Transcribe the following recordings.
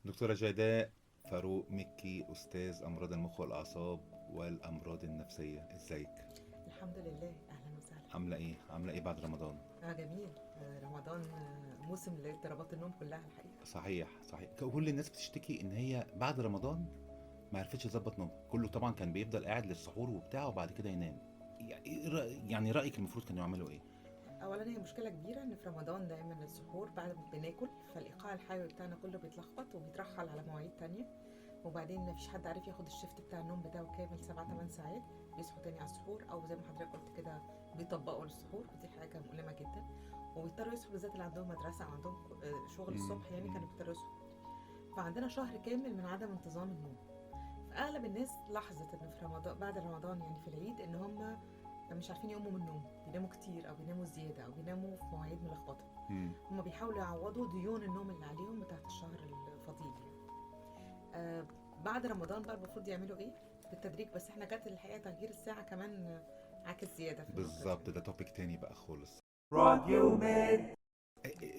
دكتورة جيداء فاروق مكي، أستاذ أمراض المخ والأعصاب والأمراض النفسية، ازيك؟ الحمد لله، اهلا وسهلا. عاملة ايه؟ عاملة ايه بعد رمضان؟ اه جميل. رمضان موسم لاضطرابات النوم كلها الحقيقه. صحيح صحيح، كل الناس بتشتكي ان هي بعد رمضان ما عرفتش تظبط نومها، كله طبعا كان بيفضل قاعد للسحور وبتاع وبعد كده ينام. يعني يعني رأيك المفروض كانوا يعملوا ايه؟ اولا هي مشكلة كبيرة ان في رمضان دايما السحور بعد ما بناكل، فالايقاع الحيوي بتاعنا كله بيتلخبط وبيترحل على مواعيد تانية، وبعدين مفيش حد عارف ياخد ال shift بتاع النوم بتاعه كامل 7 8 ساعات، بيصحوا تاني على السحور او زي ما حضرتك قلت كده بيطبقوا للسحور، ودي حاجة مؤلمة جدا. وبيضطروا يصحوا بالذات اللي عندهم مدرسه او عندهم شغل الصبح، يعني كانوا بيضطروا يصحوا. فعندنا شهر كامل من عدم انتظام النوم. فاغلب الناس لاحظت ان في رمضان بعد رمضان يعني في العيد ان هم مش عارفين يقوموا من النوم، بيناموا كتير او بيناموا زيادة او بيناموا في مواعيد ملخبطة. هم بيحاولوا يعوضوا ديون النوم اللي عليهم بتاعت الشهر الفضيل يعني. بعد رمضان بقى المفروض يعملوا ايه بالتدريج، بس احنا جت الحقيقة تغيير الساعة كمان عاكس زيادة في النقطة دي. بالظبط، ده topic تاني بقى خالص. راديو ميد.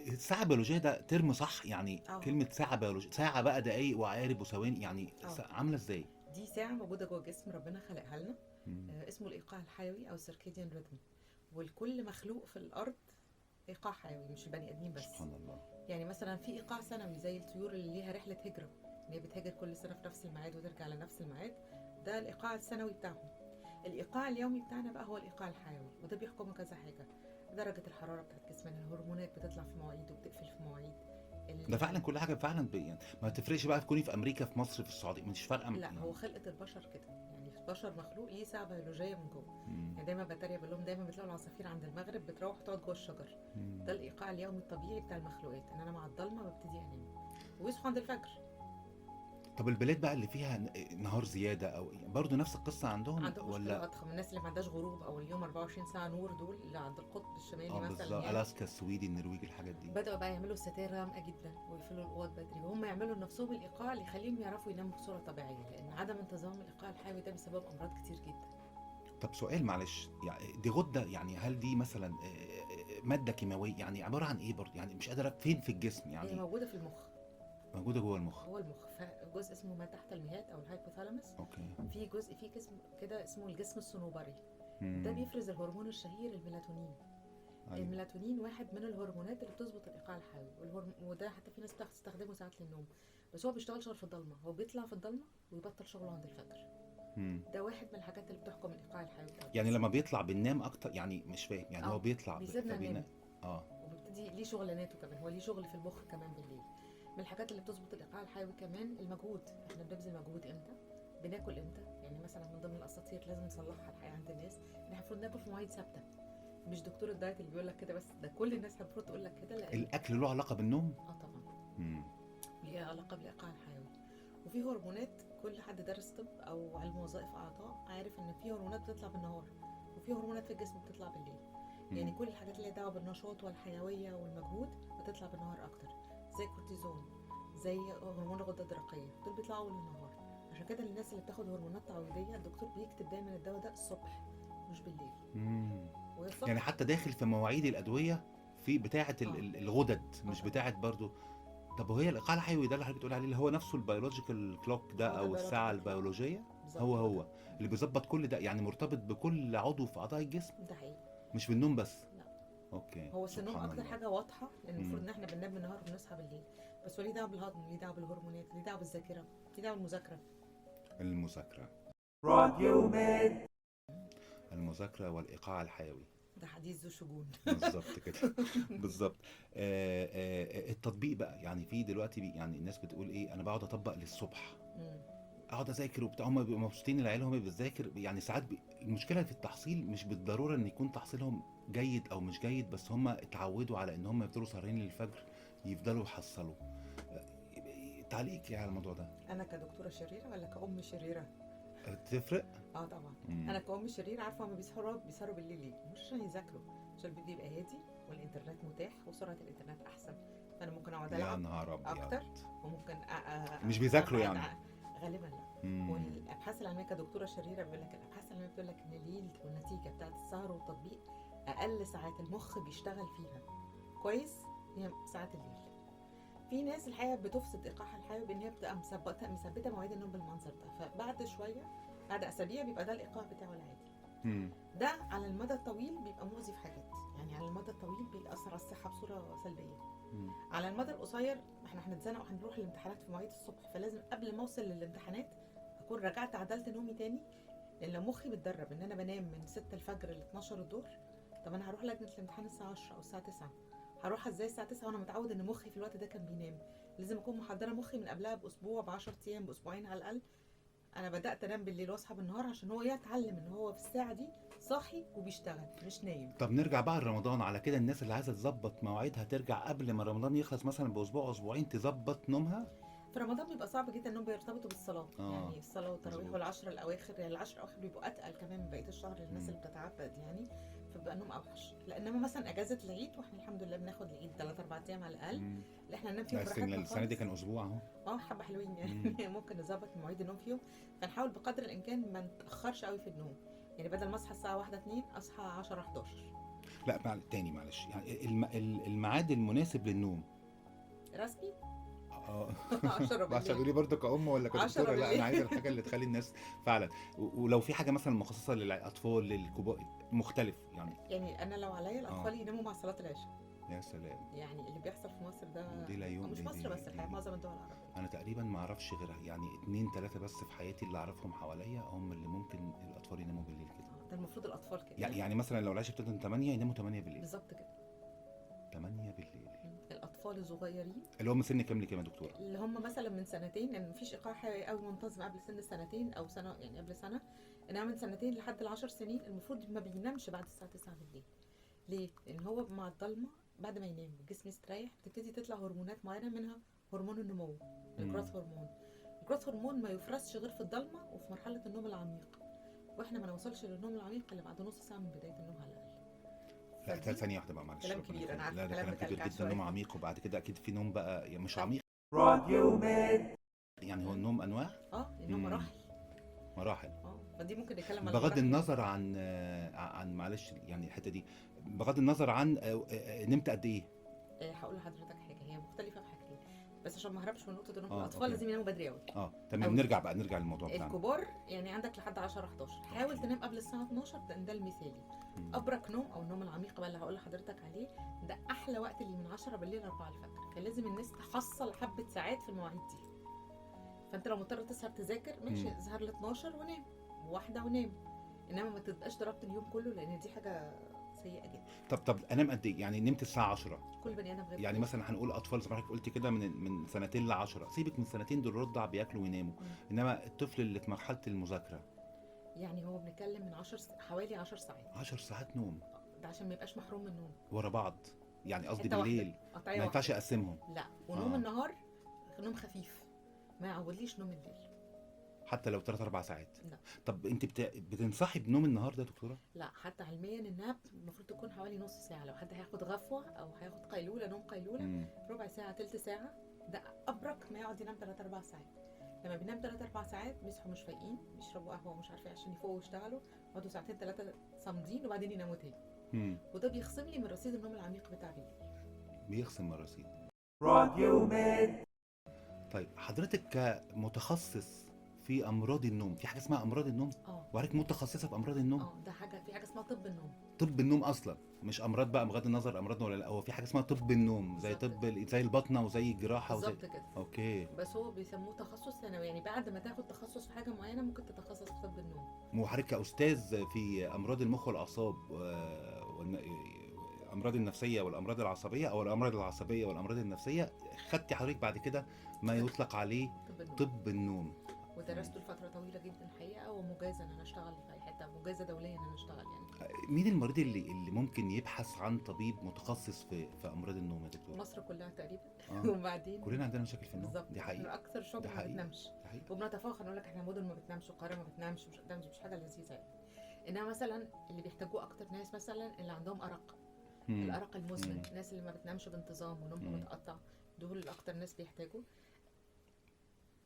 الساعة البيولوجية ده term صح؟ يعني كلمة ساعة بيولوجية، ساعة بقى دقايق وعقارب وثواني، يعني عاملة ازاي؟ دي ساعة موجودة جوه الجسم ربنا خلقها لنا. اسمه الإيقاع الحيوي أو ال circadian rhythm، والكل مخلوق في الأرض إيقاع حيوي، مش البني آدمين بس. سبحان الله. يعني مثلا في إيقاع سنوي زي الطيور اللي ليها رحلة هجرة، إن هي بتهاجر كل سنة في نفس الميعاد وترجع لنفس الميعاد، ده الإيقاع السنوي بتاعهم. الإيقاع اليومي بتاعنا بقى هو الإيقاع الحيوي، وده بيحكمه كذا حاجة: درجة الحرارة بتاعت جسمنا، الهرمونات بتطلع في مواعيد وبتقفل في مواعيد. ده فعلا كل حاجة فعلا يعني ما تفرقش بقى تكوني في أمريكا في مصر في السعودية، مش فارقة. لا هو خلقة البشر كده، يعني البشر مخلوق ليه ساعة بيولوجية من جوه. يعني دايما بتريق بقول لهم دايما بتلاقوا العصافير عند المغرب بتروح تقعد جوه الشجر. ده الإيقاع اليومي الطبيعي بتاع المخلوقات، إن أنا مع الضلمة ببتدي أنام ويصحوا عند الفجر. طب البلاد بقى اللي فيها نهار زيادة أو برضو نفس القصة عندهم ولا أضخم؟ الناس اللي ما عندهاش غروب أو اليوم 24 ساعة نور، دول اللي عند القطب الشمالي مثلا، يعني ألاسكا، السويد، النرويج، الحاجات دي بدأوا بقى يعملوا ستاير غامقة جدا ويقفلوا الأوض بدري، وهم يعملوا لنفسهم الإيقاع اللي يخليهم يعرفوا يناموا بصورة طبيعية، لأن عدم انتظام الإيقاع الحيوي ده بسبب أمراض كتير جدا. طب سؤال معلش، يعني دي غدة، يعني هل دي مثلا مادة كيماوية، يعني عبارة عن إيه برضو؟ يعني مش قادرة فين في الجسم يعني؟ هي موجودة في المخ، موجودة جوه المخ. جوه المخ جزء اسمه ما تحت المهاد او ال hypothalamus. okay. في جزء في جسم كده اسمه الجسم الصنوبري. ده بيفرز الهرمون الشهير الميلاتونين. أيوة. الميلاتونين واحد من الهرمونات اللي بتظبط الايقاع الحيوي، وده حتى في ناس بتستخدمه ساعات للنوم، بس هو بيشتغلش غير في الضلمة، هو بيطلع في الضلمة ويبطل شغله عند الفجر. ده واحد من الحاجات اللي بتحكم الايقاع الحيوي بتاعه. يعني لما بيطلع بننام اكتر، يعني مش فاهم يعني هو بيطلع بيسيبنا ننام. وبيبتدي ليه شغلاناته كمان، هو ليه شغل في المخ كمان بالليل. من الحاجات اللي بتظبط الايقاع الحيوي كمان المجهود، احنا بنبذل مجهود امتى، بناكل امتى. يعني مثلا من ضمن الاساطير لازم نصلحها الحقيقة عند الناس ان احنا المفروض ناكل في مواعيد ثابتة. مش دكتور ال diet اللي بيقول لك كده بس، ده كل الناس المفروض تقول لك كده، لان الاكل له علاقة بالنوم. طبعا ليه علاقة بالايقاع الحيوي. وفي هرمونات، كل حد درس طب او علم وظائف اعضاء عارف ان في هرمونات بتطلع بالنهار وفي هرمونات في الجسم بتطلع بالليل. يعني كل الحاجات اللي دعوه بالنشاط والحيوية والمجهود بتطلع بالنهار اكتر، زي الكورتيزون، زي هرمون الغدة الدرقية، دول بيطلعوا بالنهار. عشان كده الناس اللي بتاخد هرمونات تعويضيه الدكتور بيكتب دايما الدواء ده الصبح مش بالليل. يعني حتى داخل في مواعيد الادوية في بتاعه الغدد، مش بتاعه برضو. طب وهي الايقاع الحيوي ده اللي حضرتك بتقول عليه، اللي هو نفسه ال biological clock ده او الساعة البيولوجية، هو اللي بيظبط كل ده، يعني مرتبط بكل عضو في اعضاء الجسم. ده حقيقي، مش بالنوم بس. لا. okay. هو النوم اكتر حاجة واضحة، لان المفروض ان احنا بننام بالنهار وبنصحى بالليل، بس هو ليه دعوه بالهضم، ليه دعوه بالهرمونات، ليه دعوه بالذاكرة، ليه دعوه بالمذاكره. المذاكرة. راديو ميد. المذاكرة والايقاع الحيوي، ده حديث ذو شجون. بالظبط كده. بالظبط. التطبيق بقى، يعني في دلوقتي يعني الناس بتقول ايه، انا بقعد اطبق للصبح، اقعد اذاكر وبتاع، هم بيبقوا مبسوطين العيال هم بتذاكر. يعني ساعات المشكلة في التحصيل مش بالضرورة ان يكون تحصيلهم جيد او مش جيد، بس هم اتعودوا على ان هم يفضلوا سهرانين للفجر، يفضلوا يحصلوا. تعليقك على الموضوع ده؟ انا كدكتوره شريرة ولا كأم شريرة؟ تفرق؟ طبعا. انا كأم شريرة عارفه هم بيسهروا بالليل ليه؟ مش عشان يذاكروا، عشان البيت بيبقى هادي والانترنت متاح وسرعة الانترنت احسن، فانا ممكن اقعد العب اكتر، وممكن مش بيذاكروا يعني غالبا. لا. والابحاث العلمية كدكتوره شريرة بيقول لك، الابحاث العلمية بتقول لك ان الليل والنتيجة بتاعت السهر والتطبيق اقل ساعات المخ بيشتغل فيها كويس هي ساعات الليل. في ناس الحقيقة بتفسد ايقاعها الحيوي بان هي بتبقى مثبتة مواعيد النوم بالمنظر ده، فبعد شوية بعد اسابيع بيبقى ده الايقاع بتاعه العادي. ده على المدى الطويل بيبقى مؤذي في حاجات، يعني على المدى الطويل بيأثر على الصحة بصورة سلبية. على المدى القصير احنا هنتزنق وهنروح الامتحانات في مواعيد الصبح، فلازم قبل ما اوصل للامتحانات اكون رجعت عدلت نومي تاني، لان لو مخي متدرب ان انا بنام من 6 الفجر ل 12 الظهر، طب انا هروح لجنة الامتحان الساعة 10 او الساعة 9، هروح ازاي الساعة 9 وانا متعود ان مخي في الوقت ده كان بينام؟ لازم اكون محضرة مخي من قبلها باسبوع، ب10 ايام، باسبوعين على الاقل. انا بدات انام بالليل واصحى بالنهار عشان هو يتعلم ان هو في الساعة دي صاحي وبيشتغل مش نايم. طب نرجع بقى لرمضان. على كده الناس اللي عايزه تظبط مواعيدها ترجع قبل ما رمضان يخلص مثلا باسبوع اسبوعين تظبط نومها. في رمضان بيبقى صعب جدا انهم بيرتبطوا بالصلاة، يعني الصلاة والتراويح والعشرة الاواخر، يعني العشر الاواخر بيبقوا اتقل كمان من بقية الشهر للناس اللي بتتعبد يعني، فبيبقى النوم اوحش. لانما مثلا اجازه العيد، واحنا الحمد لله بناخد العيد 3-4 ايام على الاقل، اللي احنا ننام فيهم براحتنا. السنة دي كان اسبوع اهو، حبه حلوين يعني. ممكن نظبط مواعيد النوم فيهم، فنحاول بقدر الامكان ما نتاخرش قوي في النوم، يعني بدل ما اصحى الساعة 1 2 اصحى 10 11. لا تاني معلش، يعني الميعاد المناسب للنوم رسمي 10 بالليل. تقولي برضه كأم ولا كدكتورة؟ لا انا عايزه الحاجة اللي تخلي الناس فعلا. ولو في حاجة مثلا مخصصة للاطفال للكبار مختلف يعني انا لو عليا الاطفال يناموا مع صلاة العشاء. يا سلام، يعني اللي بيحصل في مصر ده دي لا يوم، مش مصر بس، الحقيقة معظم الدول العربية. انا تقريبا ما اعرفش غير يعني 2 3 بس في حياتي اللي اعرفهم حواليا هم اللي ممكن الاطفال يناموا بالليل كده. ده المفروض الاطفال كده يعني مثلا لو العشاء ابتدت 8 يناموا 8 بالليل بالظبط كده. 8 بالليل الاطفال الصغيرين اللي هم سن كام لكام يا دكتورة؟ اللي هم مثلا من سنتين، لان مفيش ايقاع حيوي قوي منتظم قبل سن سنتين او سنة، يعني قبل سنة، انما من سنتين لحد 10 سنين المفروض ما بينامش بعد الساعة 9 بالليل. ليه؟ لان هو مع الضلمة بعد ما ينام الجسم يستريح بتبتدي تطلع هرمونات معينة، منها هرمون النمو، ال growth hormone. ال growth hormone ما يفرزش غير في الضلمة وفي مرحلة النوم العميق، واحنا ما نوصلش للنوم العميق الا بعد نص ساعة من بداية النوم على الاقل. لا ثانية واحدة بقى معلش، كلام كبير أنا عارفة. لا ده كلام كبير جدا. نوم عميق وبعد كده أكيد في نوم بقى يعني مش عميق. راديو ميد. يعني هو النوم أنواع؟ النوم مراحل. فدي ممكن نتكلم بغض النظر عن معلش يعني الحتة دي، بغض النظر عن نمت قد إيه؟ هقول لحضرتك حاجة هي مختلفة في حاجتين بس عشان ما اهربش من نقطة النوم. الأطفال لازم يناموا بدري قوي. تمام. نرجع للموضوع بتاعنا. الكبار يعني عندك لحد 10 11، حاول تنام قبل الساعة 12 لأن ده المثالي. ابرك نوم او النوم العميق بقى اللي هقول لحضرتك عليه ده احلى وقت، اللي من 10 بالليل 4 الفجر. فلازم الناس تحصل حبه ساعات في المواعيد دي. فانت لو مضطر تسهر تذاكر ماشي، اسهر ل 12 ونام، واحدة ونام، انما ما تبقاش ضربت اليوم كله لان دي حاجة سيئه جدا. طب انام قد ايه؟ يعني نمت الساعة 10 كل بني ادم غير، يعني مثلا هنقول اطفال زي ما حضرتك قلت كده من سنتين ل10، سيبك من سنتين دول رضع بياكلوا ويناموا، انما الطفل اللي في مرحلة المذاكرة يعني هو بنتكلم من حوالي 10 ساعات. 10 ساعات نوم ده عشان ما يبقاش محروم من النوم ورا بعض، يعني قصدي بالليل ما ينفعش اقسمهم. لا، ونوم النهار نوم خفيف، ما يعودليش نوم الليل حتى لو 3-4 ساعات. لا. طب انت بتنصحي بنوم النهار ده يا دكتورة؟ لا، حتى علميا ال nap المفروض تكون حوالي نص ساعة. لو حد هياخد غفوه او هياخد قيلولة، نوم قيلولة ربع ساعة تلت ساعة، ده ابرك ما يقعد ينام 3-4 ساعات. لما بينام 3-4 ساعات بيصحوا مش فايقين، بيشربوا قهوة ومش عارفه عشان يفوقوا ويشتغلوا، يقعدوا ساعتين 3 صامدين وبعدين يناموا تاني. وده بيخصم لي من رصيد النوم العميق بتاع بالليل. بيخصم من الرصيد. راديو ميد. طيب حضرتك كمتخصص في امراض النوم، في حاجة اسمها امراض النوم؟ وحضرتك متخصصة في امراض النوم؟ ده حاجة، في حاجة اسمها طب النوم. طب النوم اصلا مش امراض بقى، بغض النظر امراض ولا لا، هو في حاجة اسمها طب النوم زي طب زي البطنه وزي الجراحة وزي بالظبط كده. okay. بس هو بيسموه تخصص ثانوي، يعني بعد ما تاخد تخصص في حاجة معينة ممكن تتخصص في طب النوم. وحضرتك كاستاذ في امراض المخ والاعصاب والامراض النفسية والامراض العصبية او الامراض العصبية والامراض النفسية، خدتي حضرتك بعد كده ما يطلق عليه طب النوم. ودرسته لفترة طويلة جدا حقيقة، ومجازه ان انا اشتغل في اي حتة، مجازه دولية ان انا اشتغل. يعني مين المريض اللي ممكن يبحث عن طبيب متخصص في امراض النوم يا دكتور؟ مصر كلها تقريبا. وبعدين كلنا عندنا مشاكل في النوم. بالظبط، دي حقيقة. اكثر شعب ما بتنامش، وبنتفاخر نقول لك احنا مدن ما بتنامش وقاره ما بتنامش، مش ده مش حاجة لذيذة يعني. انما مثلا اللي بيحتاجوه اكتر ناس مثلا اللي عندهم ارق، الارق المزمن، الناس اللي ما بتنامش بانتظام ونومهم متقطع، دول اكتر ناس بيحتاجوا.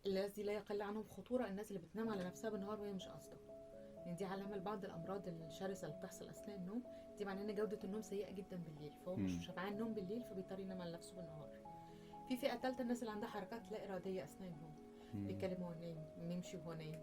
الذي لا يقل عنهم خطورة الناس اللي بتنام على نفسها بالنهار وهي مش قاصده. يعني دي علامة لبعض الامراض الشرسة اللي بتحصل اثناء النوم، دي معناه ان جوده النوم سيئه جدا بالليل، فهو مش شبعان نوم بالليل فبيضطر ينام على نفسه بالنهار. في فئة ثالثة، الناس اللي عندها حركات لا ارادية اثناء النوم، بيتكلم وهو نايم، بيمشي وهو نايم.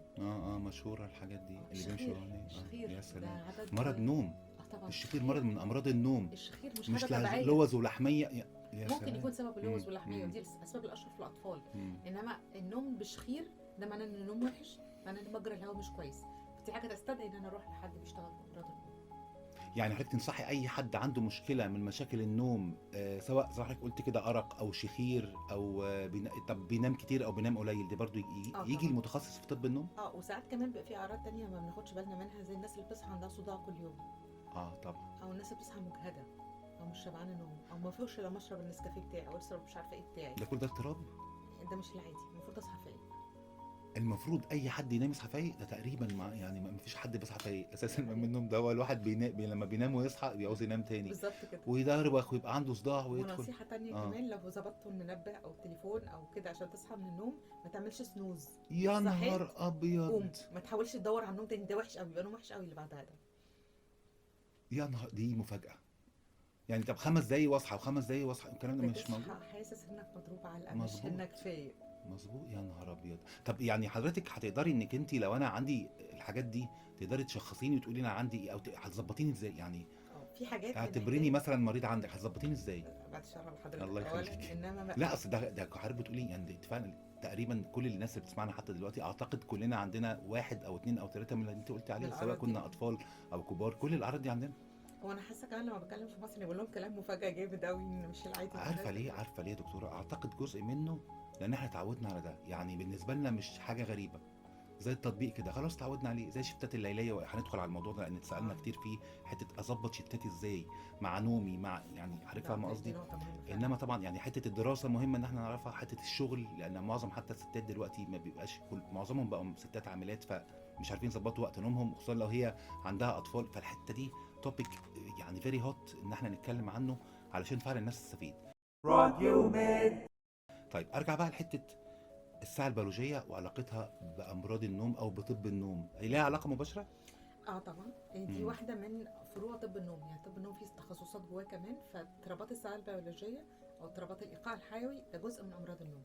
مشهورة الحاجات دي، اللي بيمشي وهو نايم. الشخير. يا سلام، عدد مرض نوم. طبعا الشخير مرض من امراض النوم. الشخير مش حاجة طبيعية، لوز ولحميه يا ممكن سلام. يكون سبب اللوز واللحميه، ودي الاسباب الاشهر في الاطفال. انما النوم بشخير ده معناه ان النوم وحش، معناه ان مجرى الهواء مش كويس. دي حاجة تستدعي ان انا اروح لحد بيشتغل في امراض النوم. يعني حضرتك تنصحي اي حد عنده مشكلة من مشاكل النوم، سواء زي ما حضرتك قلت كده ارق او شخير او طب بينام كتير او بينام قليل، ده برضو يجي المتخصص في طب النوم. وساعات كمان بيبقى في اعراض تانية ما بناخدش بالنا منها، زي الناس اللي بتصحى عندها صداع كل يوم. طبعا. او الناس اللي بتصحى مجهده او مش شبعانه نوم، او ما فيهوش لما اشرب النسكافيه بتاعي او اشرب مش عارفه ايه بتاعي. ده كل ده اضطراب؟ ده مش العادي، المفروض اصحى فايق. المفروض اي حد ينام يصحى فايق، ده تقريبا ما فيش حد بيصحى فايق اساسا من النوم. ده هو الواحد لما بينام ويصحى بيعوز ينام تاني. بالظبط كده، ويدربخ ويبقى عنده صداع ويدخل. ونصيحة تانية كمان، لو ظبطتوا المنبه او التليفون او كده عشان تصحى من النوم، ما تعملش snooze. يا نهار ابيض، قوم، ما تحاولش تدور على النوم تاني، ده وحش قوي، بيبقى نوم وحش قوي اللي بعدها ده. يا نهار، دي مفاجاة يعني. طب 5 دقايق واصحى و5 دقايق واصحى، الكلام ده مش موجود. حاسس انك مضروب علقه، مش انك فايق. مظبوط. يا نهار ابيض. طب يعني حضرتك هتقدري انك انت لو انا عندي الحاجات دي تقدري تشخصيني وتقولي انا عندي ايه، او هتظبطيني ازاي يعني؟ في حاجات اعتبريني مثلا مريض عندك، هتظبطيني ازاي؟ بعد الشر على حضرتك. الله يخليك. انما لا اصل ده حضرتك بتقولي يعني فعلا تقريبا كل الناس اللي بتسمعنا حتى دلوقتي اعتقد كلنا عندنا 1 أو 2 أو 3 من اللي انت قلتي عليه، سواء كنا اطفال او كبار، كل الاعراض دي عندنا. هو انا حاسه كمان لما بتكلم في مصر بقول لهم كلام مفاجاة جامد قوي ان مش العادي. عارفه ليه؟ عارفه ليه يا دكتورة؟ اعتقد جزء منه لان احنا اتعودنا على ده، يعني بالنسبة لنا مش حاجة غريبة، زي التطبيق كده خلاص اتعودنا عليه، زي شفتات الليلية. وهندخل على الموضوع ده لان اتسالنا كتير فيه، حتة اظبط شفتاتي ازاي مع نومي، مع يعني حضرتك فاهمه قصدي. انما طبعا يعني حتة الدراسة مهمة ان احنا نعرفها، حتة الشغل، لان معظم حتى الستات دلوقتي ما بيبقاش معظمهم بقوا ستات عاملات، فمش عارفين يظبطوا وقت نومهم، خصوصا لو هي عندها اطفال. فالحته دي topic يعني very hot ان احنا نتكلم عنه علشان فعلا الناس تستفيد. راديو ميد. طيب ارجع بقى لحته الساعة البيولوجية وعلاقتها بامراض النوم او بطب النوم، هي لها علاقة مباشرة؟ طبعا دي واحدة من فروع طب النوم. يعني طب النوم فيه تخصصات جواه كمان، فاضطرابات الساعة البيولوجية او اضطرابات الايقاع الحيوي ده جزء من امراض النوم.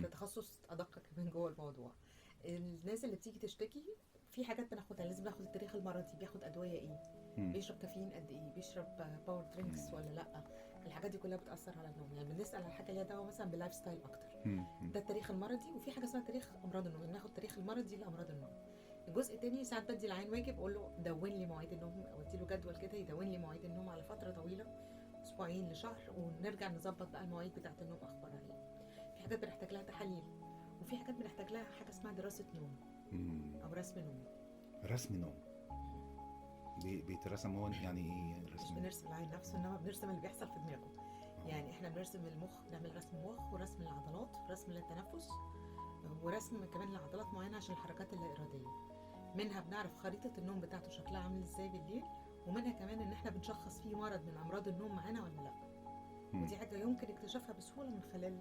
ده تخصص ادق كمان جوه الموضوع. الناس اللي بتيجي تشتكي في حاجات بناخدها، لازم ناخد التاريخ المرضي، بياخد ادوية ايه، بيشرب كافيين قد ايه، بيشرب power drinks ولا لا، الحاجات دي كلها بتاثر على النوم. يعني بنسال على حاجة ليها دعوه مثلا بال lifestyle اكتر. ده التاريخ المرضي. وفي حاجة اسمها تاريخ امراض النوم، ناخد التاريخ المرضي لامراض النوم. الجزء الثاني ساعات بدي العيان واجب اقول له دون لي مواعيد النوم، او ادي له جدول كده يدون لي مواعيد النوم على فترة طويلة، اسبوعين لشهر، ونرجع نظبط بقى المواعيد بتاعه النوم اخبارها ايه. في حاجات بنحتاج لها تحاليل، وفي حاجات بنحتاج لها حاجة اسمها دراسة نوم او رسم نوم. رسم نوم بيترسم هو يعني ايه؟ رسم مش بنرسم العين نفسه، انما بنرسم اللي بيحصل في دماغه. يعني احنا بنرسم المخ، بنعمل رسم مخ ورسم للعضلات ورسم للتنفس ورسم كمان لعضلات معينة عشان الحركات اللا ارادية. منها بنعرف خريطة النوم بتاعته شكلها عامل ازاي بالليل، ومنها كمان ان احنا بنشخص فيه مرض من امراض النوم معانا ولا لا. ودي حاجة يمكن اكتشافها بسهولة من خلال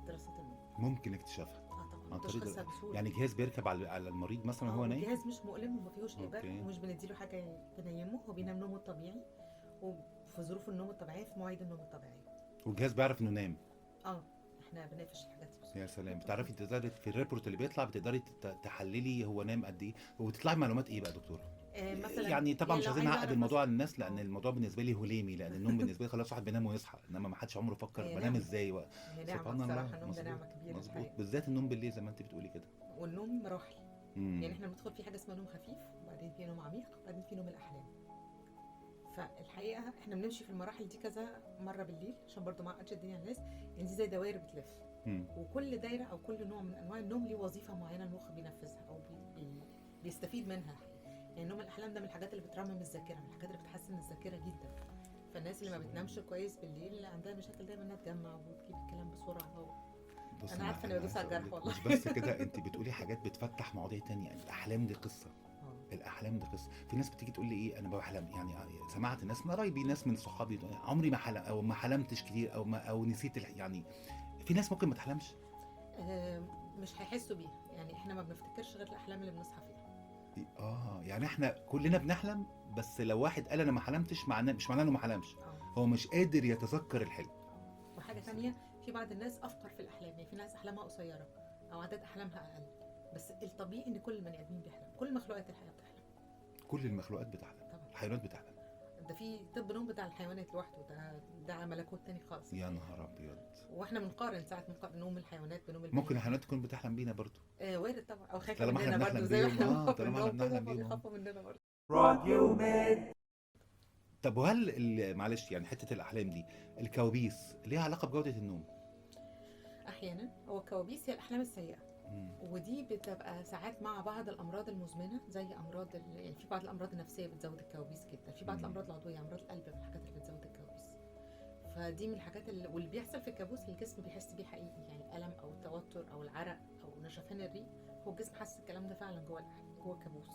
دراسة النوم. ممكن اكتشافها طبعا، تشخيصها بسهولة. يعني جهاز بيركب على المريض مثلا وهو نايم؟ الجهاز مش مؤلم وما فيهوش ابر، ومش بنديله حاجة تنيمه، هو بينام نومه الطبيعي وفي ظروف النوم الطبيعية في مواعيد النوم الطبيعية. والجهاز بيعرف انه نام؟ احنا بنقفش الحاجات دي بسهولة. يا سلام. بتعرفي تقدري في ال report اللي بيطلع بتقدري تحللي هو نام قد ايه، وبتطلعي معلومات ايه بقى يا دكتورة؟ مثلا يعني طبعا مش عايزين نعقد الموضوع على الناس، لان أوه. الموضوع بالنسبة لي هليمي، لان النوم بالنسبة لي خلاص واحد بينام ويصحى، انما ما حدش عمره فكر بنام ازاي سبحان الله. النوم ده نعمه كبيرة. مظبوط، بالذات النوم بالليل زي ما انت بتقولي كده. والنوم مراحل. يعني احنا بندخل في حاجة اسمها نوم خفيف، وبعدين في نوم عميق، وبعدين في نوم الاحلام. فالحقيقة احنا بنمشي في المراحل دي كذا مرة بالليل عشان برضو ما اعقدش الدنيا على الناس. يعني دي زي دوائر بتلف، وكل دايرة او كل نوع من انواع النوم ليه وظيفة معينة المخ بينفذها او بيستفيد منها. يعني نوم الاحلام ده من الحاجات اللي بترمم الذاكرة، من الحاجات اللي بتحسن الذاكرة جدا. فالناس اللي ما بتنامش كويس بالليل عندها مشاكل دايما انها تجمع وتجيب الكلام بسرعة. انا عارفه اني بدوس على الجرح والله. مش بس كده، انت بتقولي حاجات بتفتح مواضيع تانية. يعني الاحلام دي قصة، الاحلام دي قصة. في ناس بتيجي تقول لي ايه انا بحلم، يعني سمعت ناس من قرايبي، ناس من صحابي، عمري ما حلم او ما حلمتش كتير او ما او نسيت يعني في ناس ممكن ما تحلمش، مش هيحسوا بيها. يعني احنا ما بنفتكرش غير الاحلام اللي بنصحى فيها. يعني احنا كلنا بنحلم، بس لو واحد قال انا ما حلمتش معناه مش معناه انه ما حلمش، هو مش قادر يتذكر الحلم. وحاجه ثانية، في بعض الناس افقر في الاحلام، يعني في ناس احلامها قصيرة او عدد احلامها اقل، بس الطبيعي ان كل البني ادمين بيحلم، كل مخلوقات الحياة بتحلم. كل المخلوقات بتحلم طبعا. الحيوانات بتحلم. ده في طب نوم بتاع الحيوانات لوحده، ده ملكوت تاني خالص. يا نهار ابيض. واحنا بنقارن ساعات نوم الحيوانات بنوم البني. ممكن الحيوانات تكون بتحلم بينا برضو. وارد طبعا، او خايفة طالما احنا مننا بنحلم برضه زي ما بيهم. احنا بنخاف طالما احنا منهم بنحلم هم بيهم. بيخافوا مننا برضه. راديو ميد. طب وهل معلش يعني حتة الاحلام دي، الكوابيس ليها علاقة بجوده النوم؟ احيانا. هو الكوابيس هي الاحلام السيئة، ودي بتبقى ساعات مع بعض الامراض المزمنة، زي امراض يعني في بعض الامراض النفسية بتزود الكوابيس جدا، في بعض الامراض العضوية، امراض القلب من الحاجات اللي بتزود الكوابيس. فدي من الحاجات واللي بيحصل في الكابوس الجسم بيحس بيه حقيقي، يعني الالم او التوتر او العرق او نشفان الريق، هو الجسم حاسس الكلام ده فعلا جوه الكابوس.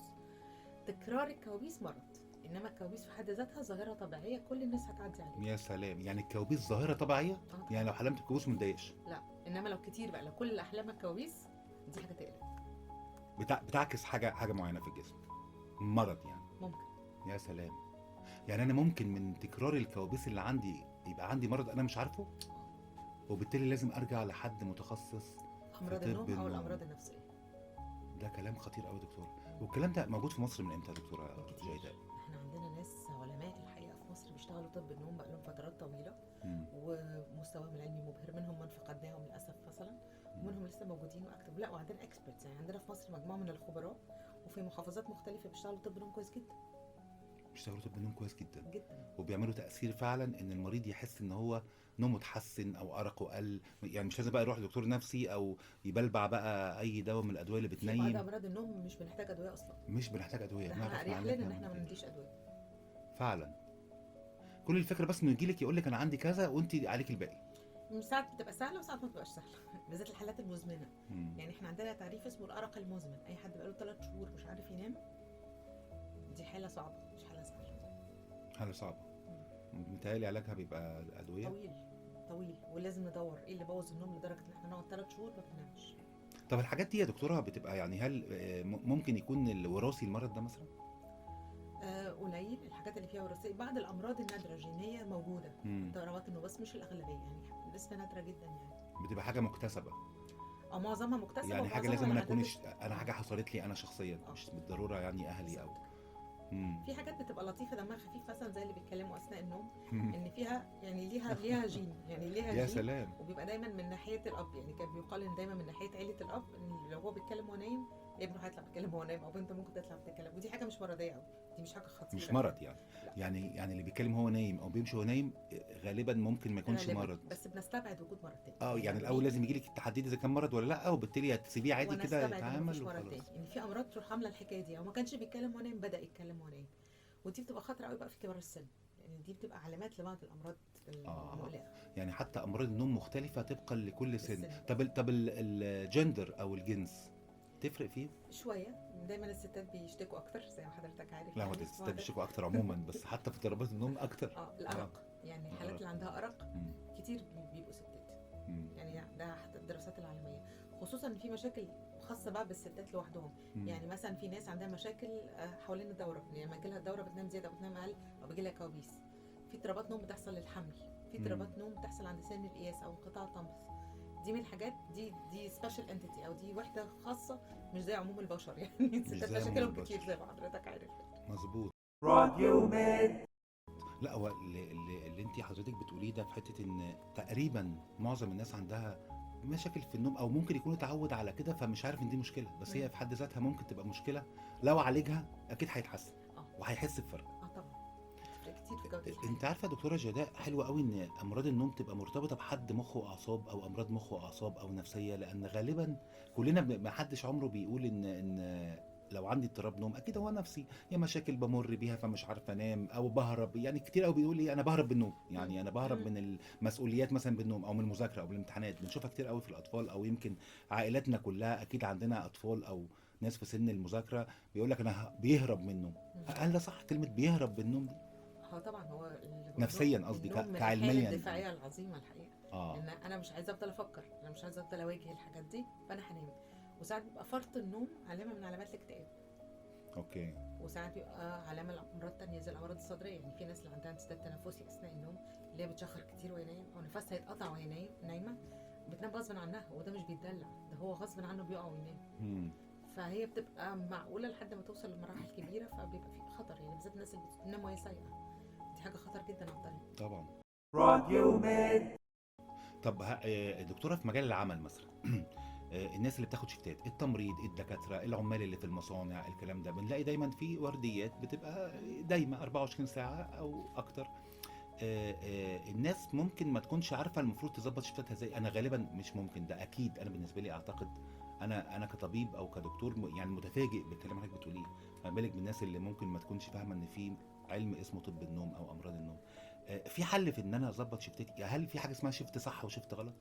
تكرار الكوابيس مرض، انما الكوابيس في حد ذاتها ظاهره طبيعية كل الناس هتعدي عليها. يا سلام، يعني الكوابيس ظاهره طبيعية؟ يعني لو حلمت بكابوس ما تضايقش؟ لا، انما لو كتير بقى، لو كل احلامك كوابيس دي حاجة تقلق، بتعكس حاجة معينة في الجسم، مرض يعني ممكن. يا سلام، يعني انا ممكن من تكرار الكوابيس اللي عندي يبقى عندي مرض انا مش عارفه، وبالتالي لازم ارجع لحد متخصص امراض النوم او الامراض النفسية. ده كلام خطير قوي يا دكتور. والكلام ده موجود في مصر من امتى يا دكتورة جيداء؟ احنا عندنا ناس علماء الحقيقة في مصر بيشتغلوا طب النوم بقالهم فترات طويلة، ومستواهم العلمي مبهر، منهم من فقدناهم للاسف مثلا، ومنهم لسه موجودين و active. لا، وعندنا experts، يعني عندنا في مصر مجموعة من الخبراء وفي محافظات مختلفة بيشتغلوا طب نوم كويس جدا. بيشتغلوا طب نوم كويس جدا جدا، وبيعملوا تاثير فعلا ان المريض يحس ان هو نومه اتحسن او ارقه قل، يعني مش لازم بقى يروح لدكتور نفسي او يبلبع بقى اي دواء من الادوية اللي بتنيم. في بعض امراض النوم مش بنحتاج ادوية اصلا، مش بنحتاج ادوية، احنا اريح لنا ان احنا ما نديش ادوية فعلا. كل الفكرة بس انه يجي لك يقول لك انا عندي كذا وانت عليك الباقي. ساعات بتبقى سهلة وساعات ما بتبقاش سهلة، بالذات الحالات المزمنة. يعني احنا عندنا تعريف اسمه الارق المزمن، اي حد بقاله 3 شهور مش عارف ينام، دي حاله صعبة، مش حاله سهلة. حاله صعبة. متهيألي علاجها بيبقى ادوية طويل طويل، ولازم ندور ايه اللي بوظ النوم لدرجة ان احنا نقعد 3 شهور ما بننامش. طب الحاجات دي يا دكتورة بتبقى يعني هل ممكن يكون الوراثي المرض ده مثلا؟ قليل الحاجات اللي فيها وراثية، بعض الامراض النادرة الجينية موجودة، اضطرابات النوم، بس مش الاغلبية، يعني نسبه نادرة جدا، يعني بتبقى حاجة مكتسبة او معظمها مكتسبة، يعني حاجة لازم انا اكون انا حاجة حصلت لي انا شخصيا، مش بالضرورة يعني اهلي او في حاجات بتبقى لطيفة دمها خفيف مثلا زي اللي بيتكلموا اثناء النوم ان فيها يعني ليها جين، يعني ليها يا جين. سلام. وبيبقى دايما من ناحية الاب، يعني كان بيقال ان دايما من ناحية عيله الاب ان لو هو بيتكلم وهو نايم ابنه هيطلع بيتكلم وهو نايم، او بنته ممكن تطلع بتتكلم، ودي حاجة مش مرضية قوي، دي مش حاجة خطيرة، مش مرض يعني. لا. يعني اللي بيتكلم هو نايم او بيمشي وهو نايم غالبا ممكن ما يكونش مرض، بس بنستبعد وجود مرض تاني. يعني الاول لازم يجي لك التحديد اذا كان مرض ولا لا، وبالتالي هتسيبيه عادي كده يتعامل وخلاص. ان في امراض تروح عامله الحكاية دي، او ما كانش بيتكلم وهو نايم بدا يتكلم وهو نايم، ودي بتبقى خطره قوي بقى في كبار السن، لان يعني دي بتبقى علامات لبعض الامراض المقلقه. يعني حتى امراض النوم مختلفة طبقا لكل سن. طب الجندر او الجنس تفرق فيه؟ شوية، دايما الستات بيشتكوا اكتر زي ما حضرتك عارف. لا، هو الستات بيشتكوا اكتر عموما، بس حتى في اضطرابات النوم اكتر. الارق، يعني الحالات اللي عندها ارق كتير بيبقوا ستات. يعني ده حتى الدراسات العالمية، خصوصا ان في مشاكل خاصة بقى بالستات لوحدهم. يعني مثلا في ناس عندها مشاكل حوالين الدورة، يعني لما يجي لها الدورة بتنام زيادة او بتنام اقل او بيجي لها كوابيس. في اضطرابات نوم بتحصل للحمل، في اضطرابات نوم بتحصل عند سن القياس او انقطاع الطمث. دي من الحاجات دي special entity، او دي وحده خاصة مش زي عموم البشر، يعني الستات مشاكلهم كتير زي ما حضرتك عارف. مظبوط. راديو ميد. لا، هو اللي انت حضرتك بتقوليه ده في حتة ان تقريبا معظم الناس عندها مشاكل في النوم، او ممكن يكون اتعود على كده فمش عارف ان دي مشكلة، بس هي في حد ذاتها ممكن تبقى مشكلة، لو عالجها اكيد هيتحسن وهيحس بفرق. طبعا كتير في جودة الحياة. انت عارفه يا دكتورة جداء، حلوة قوي ان امراض النوم تبقى مرتبطة بحد مخ واعصاب، او امراض مخ واعصاب او نفسية، لان غالبا كلنا ما حدش عمره بيقول ان لو عندي اضطراب نوم اكيد هو نفسي، يا مشاكل بمر بيها فمش عارفه انام، او بهرب. يعني كتير قوي بيقول لي انا بهرب بالنوم، يعني انا بهرب من المسؤوليات مثلا بالنوم، او من المذاكرة او من الامتحانات. بنشوفها كتير قوي في الاطفال، او يمكن عائلاتنا كلها اكيد عندنا اطفال او ناس في سن المذاكرة بيقول لك انا بيهرب من النوم. هل ده صح كلمة بيهرب بالنوم دي؟ طبعا هو نفسيا قصدي كعلميا الدفاعية العظيمة الحقيقة. ان انا مش عايزه افضل افكر، انا مش عايزه افضل اواجه الحاجات دي، فانا هنام. وساعات بيبقى فرط النوم علامة من علامات الاكتئاب. okay. وساعات بيبقى علامة لامراض تانية زي الامراض الصدريه. يعني في ناس اللي عندها انسداد تنفسي اثناء النوم، اللي هي بتشخر كتير وهي نايمه، او نفسها يتقطع وهي نايمه، بتنام غصب عنها، وده مش بيتدلع، ده هو غصب عنه بيقع وينام. فهي بتبقى معقولة لحد ما توصل لمراحل كبيره، فبيبقى في خطر، يعني بالذات الناس اللي بتنام وهي سايقه، دي حاجة خطر جدا على الطريق. طبعا. راديو ميد. طب دكتورة، في مجال العمل مثلا الناس اللي بتاخد شيفتات، التمريض، الدكاترة، العمال اللي في المصانع، الكلام ده، بنلاقي دايما في ورديات بتبقى دايما 24 ساعة او اكتر. الناس ممكن ما تكونش عارفة المفروض تظبط شيفتاتها ازاي. انا غالبا مش ممكن، ده اكيد انا بالنسبة لي اعتقد انا كطبيب او كدكتور يعني متفاجئ بالكلام اللي حضرتك بتقوليه، ما بالك بالناس اللي ممكن ما تكونش فاهمة ان في علم اسمه طب النوم او امراض النوم. في حل في ان انا اظبط شيفتاتي؟ هل في حاجة اسمها shift صح و shift غلط؟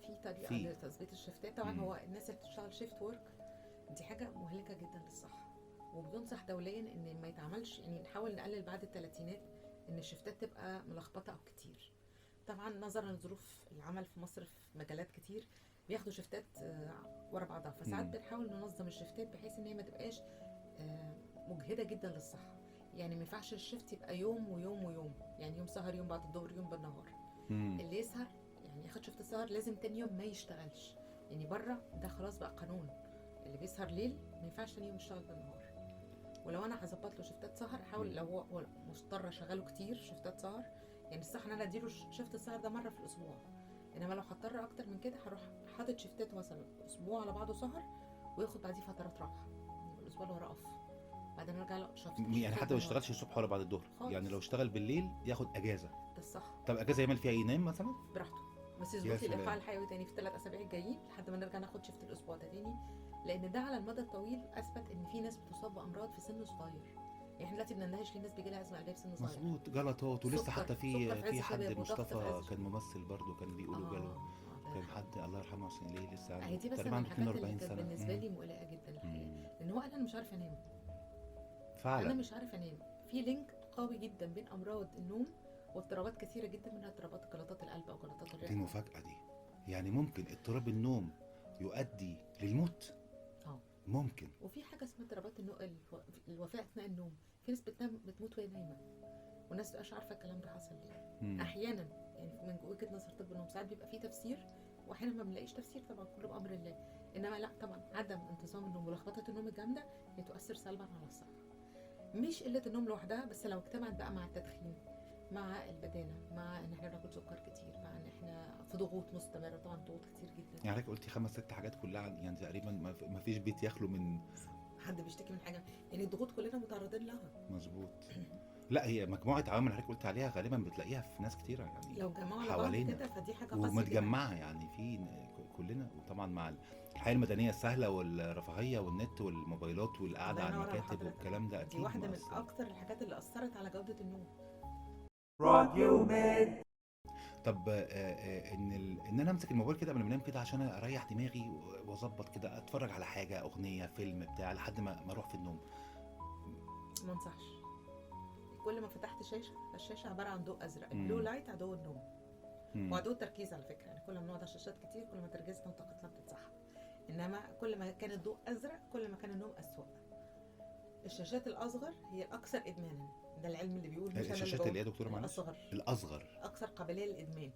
في طريقه لتظبيط الشيفتات طبعا. هو الناس اللي بتشتغل shift work دي حاجة مهلكه جدا للصحه، وبينصح دوليا ان ما يتعملش، يعني نحاول نقلل بعد الثلاثينات ان الشيفتات تبقى ملخبطة او كتير. طبعا نظرا لظروف العمل في مصر في مجالات كتير بياخدوا شيفتات ورا بعضها، فساعات بنحاول ننظم الشيفتات بحيث ان هي ما تبقاش مجهده جدا للصحه. يعني ما ينفعش ال shift يبقى يوم ويوم ويوم، يعني يوم سهر، يوم بعد الظهر، يوم بالنهار. اللي يسهر يعني ياخد shift سهر لازم تاني يوم ما يشتغلش، يعني بره ده خلاص بقى قانون، اللي بيسهر ليل ما ينفعش تاني يوم يشتغل بالنهار. ولو انا هظبط له شيفتات سهر، احاول لو هو مضطر اشغله كتير شيفتات سهر، يعني الصح ان انا اديله shift السهر ده مرة في الاسبوع، انما لو هضطر اكتر من كده هروح حاطط شيفتات مثلا اسبوع على بعضه سهر، وياخد بعديه فترات راحة، يعني الاسبوع اللي وراه off، بعدين ارجع له shift. يعني حتى ما يشتغلش الصبح ولا بعد الظهر، يعني لو اشتغل بالليل ياخد اجازه، ده الصح. طب اجازه يعمل فيها ايه؟ ينام مثلا براحته، بس يظبط لي الايقاع الحيوي تاني في 3 اسابيع الجايين لحد ما نرجع ناخد shift الاسبوع ده تاني، لان ده على المدى الطويل اثبت ان في ناس بتصاب بامراض في سن صغير. يعني احنا دلوقتي بنندهش ليه الناس بيجي لها ازمة قلبية في سن صغير. مظبوط، جلطات، ولسه حتى في حد مصطفى كان ممثل برضه كان بيقولوا جاله، كان حد الله يرحمه عشان ليه لسه عنده تقريبا عنده 42 سنة. بالنسبة لي مقلقة جدا الحقيقة، لان هو انا مش عارفه انام فعلا، انا مش عارفه انام. في link قوي جدا بين امراض النوم واضطرابات كثيرة جدا، منها اضطرابات جلطات القلب او جلطات الرئة. دي مفاجاة دي، يعني ممكن اضطراب النوم يؤدي للموت؟ ممكن. وفي حاجة اسمها اضطرابات الوفاة اثناء النوم، في ناس بتنام بتموت وهي نايمة، والناس مبتبقاش عارفه الكلام ده حصل ليه. احيانا يعني من وجهه نظر طب النوم ساعات بيبقى فيه تفسير، واحيانا ما بنلاقيش تفسير، طبعا كله بامر الله. انما لا طبعا عدم انتظام النوم ولخبطه النوم الجامدة هي تؤثر سلبا على الصحة. مش قلة النوم لوحدها بس، لو اجتمعت بقى مع التدخين، مع البدانة، مع ان احنا بناكل سكر كتير، مع ان احنا في ضغوط مستمرة، طبعا ضغوط كتير جدا. يعني حضرتك قلتي 5 6 حاجات كلها، يعني تقريبا ما فيش بيت يخلو من حد بيشتكي من حاجة، يعني الضغوط كلنا متعرضين لها. مظبوط. لا هي مجموعة عوامل حضرتك قلت عليها غالبا بتلاقيها في ناس كتيرة، يعني لو جمعوا على بعض كده فدي حاجة قاسية ومتجمعه، يعني في كلنا. وطبعا مع الحياة المدنية السهلة والرفاهية والنت والموبايلات والقعده على المكاتب والكلام ده، اكيد دي واحدة من اكتر الحاجات اللي اثرت على جوده النوم. راديو ميد. طب ان انا امسك الموبايل كده قبل ما انام كده عشان اريح دماغي واظبط كده، اتفرج على حاجة، اغنية، فيلم، بتاع، لحد ما اروح في النوم. ما انصحش. كل ما فتحت شاشة، الشاشة عبارة عن ضوء ازرق، ال blue light عدو النوم وعدو التركيز على فكرة. يعني كل ما بنقعد على شاشات كتير كل ما تركيزنا وطاقتنا بتتسحب، انما كل ما كان الضوء ازرق كل ما كان النوم اسوأ. الشاشات الاصغر هي الاكثر ادمانا، ده العلم اللي بيقول، مش الشاشات اللي هي دكتورة معلش الاصغر اكثر قابلية للادمان.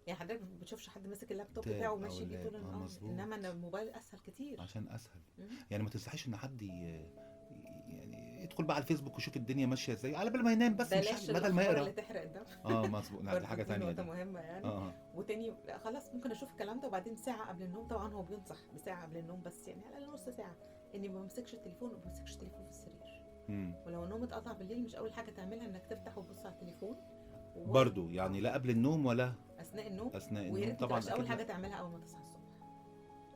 يعني حضرتك ما بتشوفش حد ماسك اللابتوب بتاعه وماشي بيه طول النهار، انما الموبايل اسهل كتير عشان اسهل. يعني ما تنصحيش ان حد يعني يدخل بقى على الفيسبوك ويشوف الدنيا ماشية ازاي على بال ما ينام، بس مش بدل ما يقرا اللي تحرق الدم. مظبوط. لا دي حاجة ثانية، دي مهمة يعني. وتاني خلاص ممكن اشوف الكلام ده وبعدين ساعة قبل النوم، طبعا هو بينصح بساعة قبل النوم بس، يعني على الاقل نص ساعة، اني ما بمسكش التليفون وما بمسكش التليفون في السرير. ولو النوم اتقطع بالليل مش اول حاجة تعملها انك تفتح وتبص على التليفون برضو، يعني لا قبل النوم ولا اثناء النوم. اثناء النوم طبعا مش اول حاجة تعملها اول ما تصحى الصبح.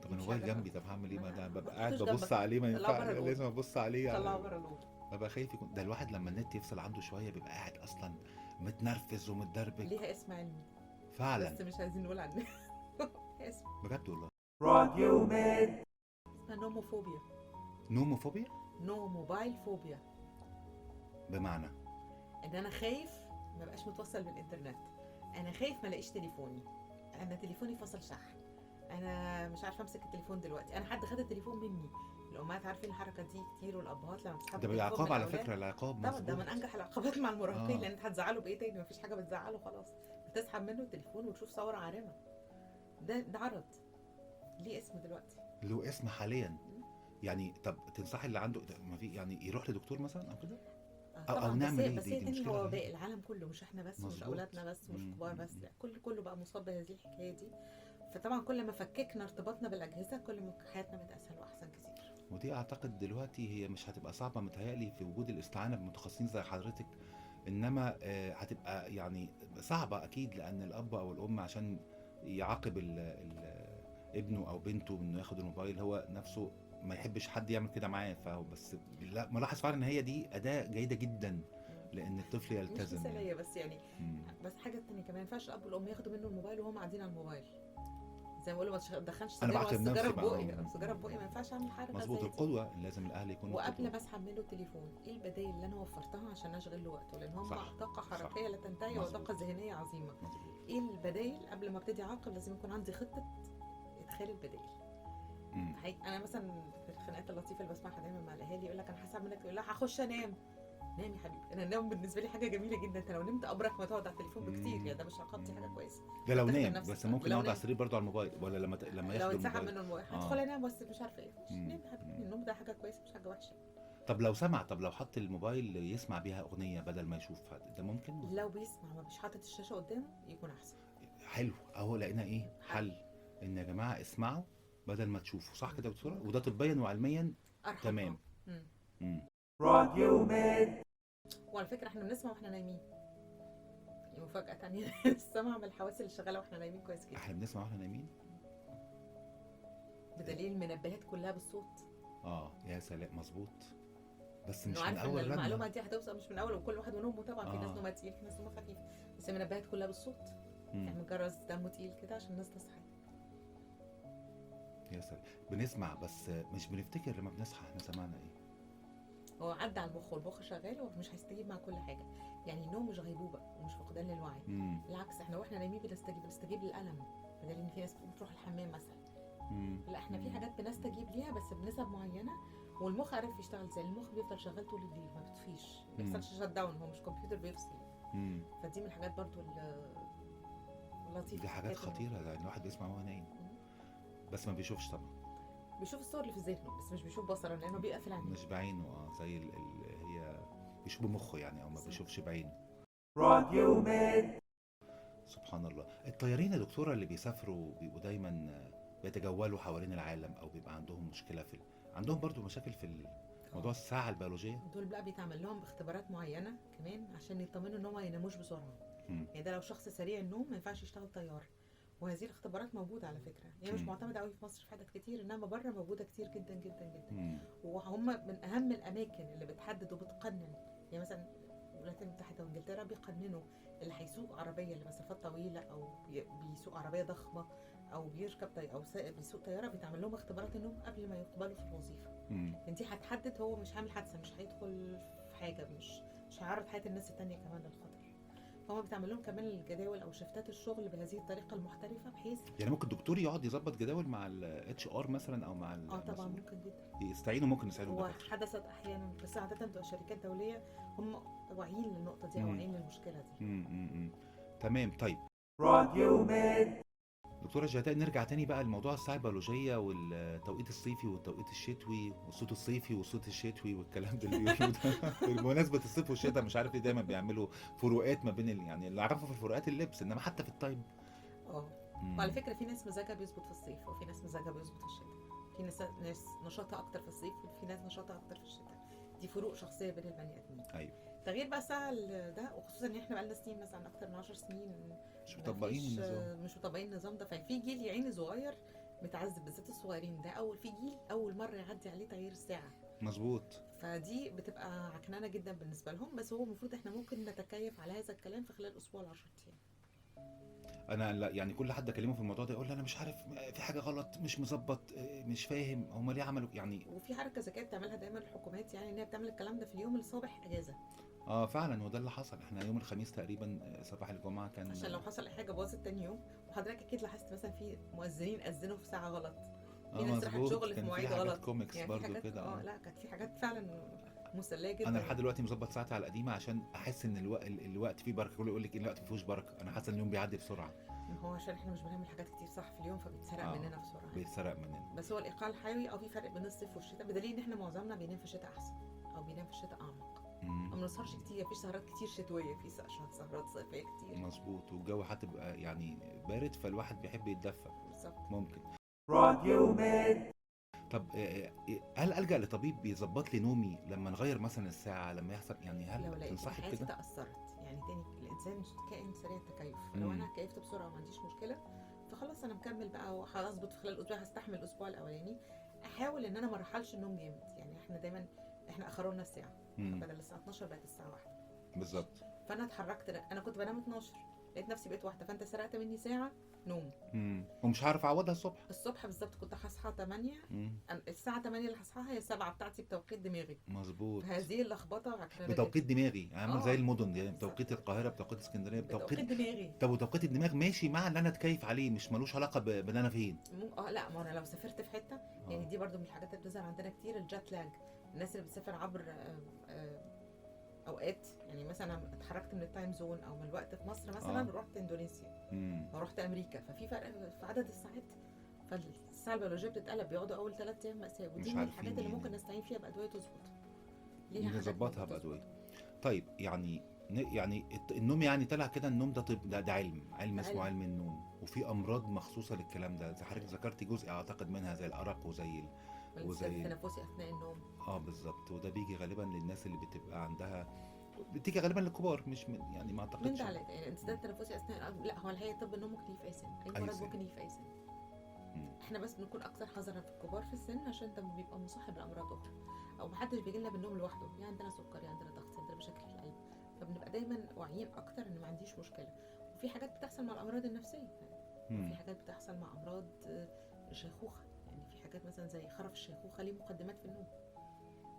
طب الموبايل جنبي، طب هعمل ايه؟ ما ده ببقى قاعد ببص عليه، ما ينفع، لازم ابص عليه يعني. طلعه بره الاوضة. ببقى خايف يكون ده. الواحد لما النت يفصل عنده شوية بيبقى قاعد اصلا متنرفز ومتدربك. ليها اسم علمي فعلا بس مش عايزين نقول عنه. اسم بجد والله. راديو ميد. اسمها nomophobia. nomophobia؟ no mobile phobia. بمعنى ان انا خايف ما بقاش متوصل بالانترنت، انا خايف ما الاقيش تليفوني، انا تليفوني فصل شحن، انا مش عارفه امسك التليفون دلوقتي، انا حد خد التليفون مني. الامهات عارفين الحركة دي كتير، والابهات لما بتسحب ده التليفون بالعقاب من على الاولاد. فكرة، العقاب طبعا ده من مظبوط. انجح العقابات مع المراهقين، لان انت هتزعله بايه تاني؟ مفيش حاجة بتزعله خلاص، بتسحب منه التليفون وتشوف صور عارمة. ده عرض ليه اسم دلوقتي، له اسم حاليا يعني. طب تنصحي اللي عنده ما في يعني يروح لدكتور مثلا او كده؟ أو طبعا. نعمل إيه؟ بس دي هي تاني، مشكلة هو رهيبة. باقي العالم كله، مش احنا بس، مش مظبوط. اولادنا بس، مش كبار بس، لا كله بقى مصاب بهذه الحكاية دي. فطبعا كل ما فككنا ارتباطنا بالاجهزة كل ما حياتنا بقت اسهل واحسن كتير. ودي اعتقد دلوقتي هي مش هتبقى صعبة متهيألي في وجود الاستعانة بمتخصصين زي حضرتك، انما هتبقى يعني صعبة اكيد، لان الاب او الام عشان يعاقب ابنه او بنته انه ياخد الموبايل، هو نفسه ما يحبش حد يعمل كده معاه. فهو بس لا، ملاحظ فعلا ان هي دي اداه جيدة جدا لان الطفل مش يلتزم يعني. مثاليه بس يعني. بس حاجة تانية كمان، ما ينفعش الاب والام ياخدوا منه الموبايل وهم قاعدين على الموبايل. زي ما بقولوا ما تدخلش انا سجاير، بعتب السيجارة نفسي في بقى. بقي، السيجارة في بقي، ما ينفعش اعمل حركة مظبوط، زي دي. القدوة لازم الاهل يكونوا وقبل قدوة. ما اسحب منه التليفون، ايه البدائل اللي انا وفرتها عشان اشغل له وقته؟ لان هم صح. طاقة حركية لا تنتهي وطاقة ذهنية عظيمة. مظبوط. ايه البدائل؟ قبل ما ابتدي اعاقب لازم يكون عندي خطه ادخال البدائل. انا مثلا في الخناقات اللطيفة اللي بسمعها دايما مع الاهالي، يقول لك انا هسحب منك، يقول لها هخش انام. نام يا حبيبي، انا النوم بالنسبة لي حاجة جميلة جدا، انت لو نمت ابرك ما تقعد على التليفون بكتير، يعني ده مش عقاب، دي حاجة كويسة. ده لو تخدم نام، نفسك. بس ممكن لو يقعد على نام. السرير برضه على الموبايل، ولا لما لو ياخد اتسحب الموبايل منه الموبايل هدخل انام بس مش عارفه ايه. مش نام يا حبيبي، النوم ده حاجة كويسة مش حاجة وحشة. طب لو سمع، طب لو حط الموبايل يسمع بيها اغنية بدل ما يشوفها، ده ممكن؟ لو بيسمع ما مش حاطط الشاشة قدامه يكون احسن. حلو، اهو لقينا ايه حل، ان يا جماعة اسمعوا بدل ما تشوفوا، صح كده يا دكتورة؟ وده طبيا وعلميا ارحم. تمام. راديو ميد. وعلى فكرة احنا بنسمع واحنا نايمين، مفاجاة تانية. السمع من الحواس اللي شغالة واحنا نايمين كويس جدا. احنا بنسمع واحنا نايمين بدليل المنبهات كلها بالصوت. يا سلام، مظبوط. بس مش انه من عارف ان اول رنه المعلومة دي هتوصل، مش من اول، وكل واحد ونومه طبعا. في ناس نومها تقيل، في ناس نومها خفيف، بس المنبهات كلها بالصوت. يعني جرس دمه تقيل كده عشان الناس تصحى. يا سلام، بنسمع بس مش بنفتكر لما بنصحى احنا سمعنا ايه. هو عدى على المخ، والمخ شغال ومش هيستجيب مع كل حاجة. يعني النوم مش غيبوبة ومش فقدان للوعي، بالعكس احنا واحنا نايمين بنستجيب للالم، بدليل ان في ناس بتقوم تروح الحمام مثلا. لا احنا في حاجات بنستجيب ليها بس بنسب معينة، والمخ عارف يشتغل ازاي. المخ بيفضل شغال طول الليل، ما بيطفيش، ما بيحصلش shut down، هو مش كمبيوتر بيفصل. فدي من الحاجات برضو اللطيفة. دي حاجات خطيرة، ده الواحد بيسمع وهو نايم بس ما بيشوفش طبعا. بيشوف الصور اللي في ذهنه بس مش بيشوف بصره، لانه بيقفل عينيه. مش بعينه، زي هي بيشوف بمخه يعني، او ما بيشوفش بعينه. راديو ميد. سبحان الله. الطيارين يا دكتورة اللي بيسافروا بيبقوا دايما بيتجولوا حوالين العالم، او بيبقى عندهم مشكلة في عندهم برضو مشاكل في موضوع الساعة البيولوجية. دول بقى بيتعمل لهم اختبارات معينة كمان عشان يطمنوا ان هم ما يناموش بسرعة. يعني ده لو شخص سريع النوم ما ينفعش يشتغل طيار. وهذه الاختبارات موجودة على فكرة، هي يعني مش معتمدة قوي في مصر في حتت كتير، انما بره موجودة كتير جدا جدا جدا. وهم من اهم الاماكن اللي بتحدد وبتقنن. يعني مثلا الولايات المتحدة وانجلترا بيقننوا اللي هيسوق عربية لمسافات طويلة، او بيسوق عربية ضخمة، او بيركب او بيسوق طيارة، بيتعمل لهم اختبارات النوم قبل ما يقبلوا في الوظيفة. دي هتحدد هو مش هعمل حادثه، مش هيدخل في حاجة، مش هيعرض حياة الناس التانية كمان للخطر. فهم بتعمل لهم كمان الجداول او شفتات الشغل بهذه الطريقة المحترفه، بحيث يعني ممكن الدكتور يقعد يظبط جداول مع ال HR مثلا، او مع طبعا ممكن جدا يستعينوا، ممكن يستعينوا. وحدثت احيانا، بس عادة بتبقى شركات دولية هم واعيين للنقطة دي او واعيين للمشكلة دي. تمام. طيب راديو ميد. دكتورة جهداء، نرجع تاني بقى لموضوع الساعة البيولوجية والتوقيت الصيفي والتوقيت الشتوي والصوت الصيفي والصوت الشتوي والكلام ده اللي بيقولوه ده. بمناسبة الصيف والشتاء مش عارف ليه دايما بيعملوا فروقات ما بين يعني اللي اعرفه في الفروقات اللبس، انما حتى في ال time. وعلى فكرة في ناس مزاجها بيظبط في الصيف، وفي ناس مزاجها بيظبط في الشتاء، في ناس نشاطها اكتر في الصيف، وفي ناس نشاطها اكتر في الشتاء. دي فروق شخصية بين البني ادمين. ايوه. تغيير بقى الساعة ده، وخصوصا ان احنا بقالنا سنين مثلا اكتر من 10 سنين مش مطبقين النظام، مش مطبقين النظام ده. ففي جيل يا عيني صغير متعذب، بالذات الصغيرين ده اول في جيل اول مرة يعدي عليه تغيير الساعة. مظبوط. فدي بتبقى عكنانه جدا بالنسبة لهم، بس هو المفروض احنا ممكن نتكيف على هذا الكلام في خلال اسبوع ل 10 ايام. انا لا يعني كل حد اكلمه في الموضوع ده يقول لي انا مش عارف، في حاجة غلط، مش مظبط، مش فاهم هم ليه عملوا يعني. وفي حركة ذكية بتعملها دايما الحكومات، يعني ان هي بتعمل الكلام ده في اليوم الصباح اجازه. اه فعلا، وده اللي حصل. احنا يوم الخميس تقريبا صباح الجمعة كان، عشان لو حصل اي حاجة باظت تاني يوم. وحضرتك اكيد لاحظت مثلا في مؤذنين اذنوا في ساعة غلط، في ناس راحت مظبوط، شغل في كان في مواعيد حاجات غلط. كوميكس يعني في برضو حاجات كده. لا كانت في حاجات فعلا مسلية جدا. انا لحد دلوقتي مظبط ساعتي على القديمة عشان احس ان الوقت فيه بركة. كله يقول لك الوقت ما فيهوش بركة، انا حاسس ان اليوم بيعدي بسرعة. ما هو عشان احنا مش بنعمل حاجات كتير صح في اليوم، فبيتسرق مننا بسرعة. بيتسرق مننا. بس هو الايقاع الحيوي في فرق بين الصيف والشتاء، بدليل ان احنا معظمنا بينام في الشتاء احسن او بينام في الشتاء اعمق. ما بنسهرش كتير، مفيش سهرات كتير شتوية، في سهرات صيفية كتير. مظبوط، والجو هتبقى يعني بارد، فالواحد بيحب يتدفى. بالظبط. ممكن. راديو ميد. طب هل ألجأ لطبيب بيظبط لي نومي لما نغير مثلا الساعة، لما يحصل يعني، لو هل لقيت تنصحي حياتي بكده؟ تأثرت يعني، تاني الإنسان كائن سريع التكيف، فلو أنا كيفت بسرعة وما عنديش مشكلة فخلاص أنا مكمل بقى وهظبط في خلال الأسبوع، هستحمل الأسبوع الأولاني. أحاول إن أنا ما أرحلش النوم جامد، يعني إحنا دايما أخرونا الساعة، بدل الساعة 12 بقت الساعة 1. بالظبط. فأنا اتحركت، أنا كنت بنام 12 لقيت نفسي بقيت 1، فأنت سرقت مني ساعة نوم. ومش عارف اعوضها الصبح. الصبح بالظبط كنت هصحى 8، الساعة 8 اللي هصحاها هي 7 بتاعتي بتوقيت دماغي. مظبوط. هذه اللخبطة بتوقيت دماغي، عامل زي المدن يعني، بتوقيت القاهرة، بتوقيت اسكندرية، بتوقيت دماغي. طب وتوقيت الدماغ ماشي مع اللي انا اتكيف عليه، مش ملوش علاقة بان انا فين. لا، ما انا لو سافرت في حتة يعني دي برضو من الحاجات اللي بتظهر عندنا كتير، ال jet lag، الناس اللي بتسافر عبر اوقات، يعني مثلا اتحركت من ال time zone او من الوقت في مصر مثلا رحت اندونيسيا او رحت امريكا، ففي فرق في عدد الساعات، فالساعة البيولوجية بتتقلب، بيقعدوا اول 3 ايام مأساة. ودي من الحاجات اللي ممكن نستعين فيها بادويه تظبط، نظبطها بادويه. طيب يعني النوم، يعني طلع كده النوم ده طب، ده علم اسمه علم النوم، وفي امراض مخصوصة للكلام ده زي حضرتك ذكرتي جزء اعتقد منها، زي الارق وزي التنفسي اثناء النوم. بالظبط. وده بيجي غالبا للناس اللي بتبقى عندها، بتيجي غالبا للكبار، مش من يعني ما اعتقدش من ده على يعني انسداد التنفسي اثناء، لا هو الحقيقة طب النوم ممكن يجي في اي سن، اي مرض ممكن يجي في اي سن. احنا بس بنكون اكثر حذرا في الكبار في السن عشان ده بيبقى مصاحب لامراض اخرى، او محدش بيجي لنا بالنوم لوحده، يعني عندنا سكر، يعني عندنا ضغط، عندنا مشاكل في القلب، فبنبقى دايما واعيين اكتر ان ما عنديش مشكلة. وفي حاجات بتحصل مع الامراض النفسية، وفي حاجات بتحصل مع امراض الشيخوخة، يعني في حاجات مثلا زي خرف الشيخوخة ليه مقدمات في النوم،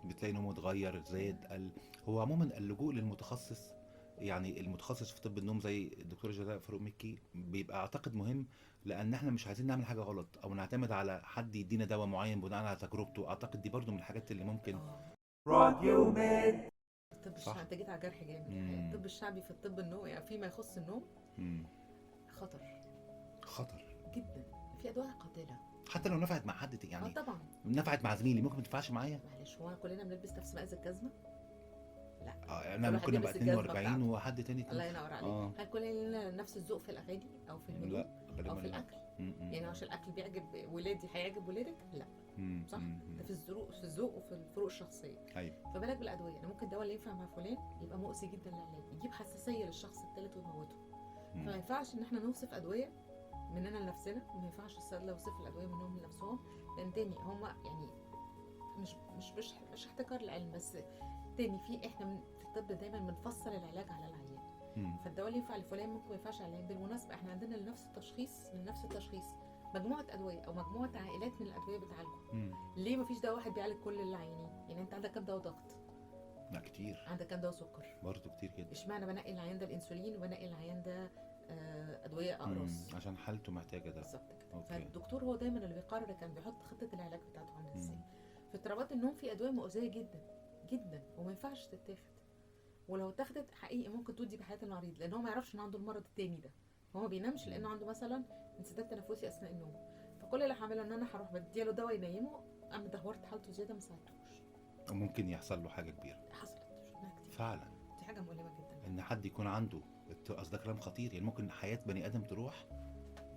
بتلاقي نومه اتغير، زاد، قل. هو عموما اللجوء للمتخصص، يعني المتخصص في طب النوم زي الدكتور جلاء فاروق مكي، بيبقى اعتقد مهم، لان احنا مش عايزين نعمل حاجة غلط او نعتمد على حد يدينا دواء معين بناء على تجربته. اعتقد دي برضو من الحاجات اللي ممكن. راديو ميد. الطب الشعبي، انت جيت على جرح جامد. الطب الشعبي في الطب النوم، يعني فيما يخص النوم، خطر جدا، في ادوية قاتله حتى لو نفعت مع حد، يعني طبعا نفعت مع زميلي ممكن ما تنفعش معايا. معلش، هو كلنا بنلبس نفس مقاس الجزمة؟ لا، انا ممكن ابقى 42 وحد تاني. الله ينور عليك. هل كلنا نفس الذوق في الاغاني او في الهدوم؟ لا، او في الاكل؟ يعني عشان الاكل بيعجب ولادي هيعجب ولادك؟ لا. صح؟ ده في الذوق، وفي الفروق الشخصية. ايوه. فبالك بالادوية، يعني ممكن الدواء اللي ينفع مع فلان يبقى مؤذي جدا للعلاج، يجيب حساسية للشخص الثالث ويموته. فما ينفعش ان احنا نوصف ادوية مننا لنفسنا، ما ينفعش الصيادله يوصفوا الادوية منهم لنفسهم، لان تاني هما يعني مش مش مش مش احتكار العلم، بس تاني في احنا في الطب دايما بنفصل العلاج على العيان. فالدواء اللي ينفع لفلان ممكن ما ينفعش على العيان. بالمناسبة احنا عندنا لنفس التشخيص مجموعة ادوية او مجموعة عائلات من الادوية بتعالجه. ليه ما فيش دواء واحد بيعالج كل العيانين؟ يعني انت عندك كام دواء ضغط؟ لا كتير. عندك كام دواء سكر؟ برضه كتير جدا. اشمعنى بنقي العيان ده الانسولين وبنقي العيان ده ادوية اقراص؟ عشان حالته محتاجه ده. بالظبط كده. فالدكتور هو دايما اللي بيقرر، كان بيحط خطه العلاج بتاعته عامله ازاي. في اضطرابات النوم في ادوية مؤذية جدا جدا وما ينفعش تتاخد، ولو اتاخدت حقيقي ممكن تودي بحياة المريض، لان هو ما يعرفش ان عنده المرض التاني ده، هو ما بينامش لانه عنده مثلا انسداد تنفسي اثناء النوم. فكل اللي هعمله ان انا هروح بديله دواء ينيمه، اما دهورت حالته زيادة ما ساعدتوش، وممكن يحصل له حاجة كبيرة. حصلت، شفناها كتير فعلا. دي حاجة مؤلمة جدا ان حد يكون عنده، اصل ده كلام خطير، يعني ممكن حياة بني ادم تروح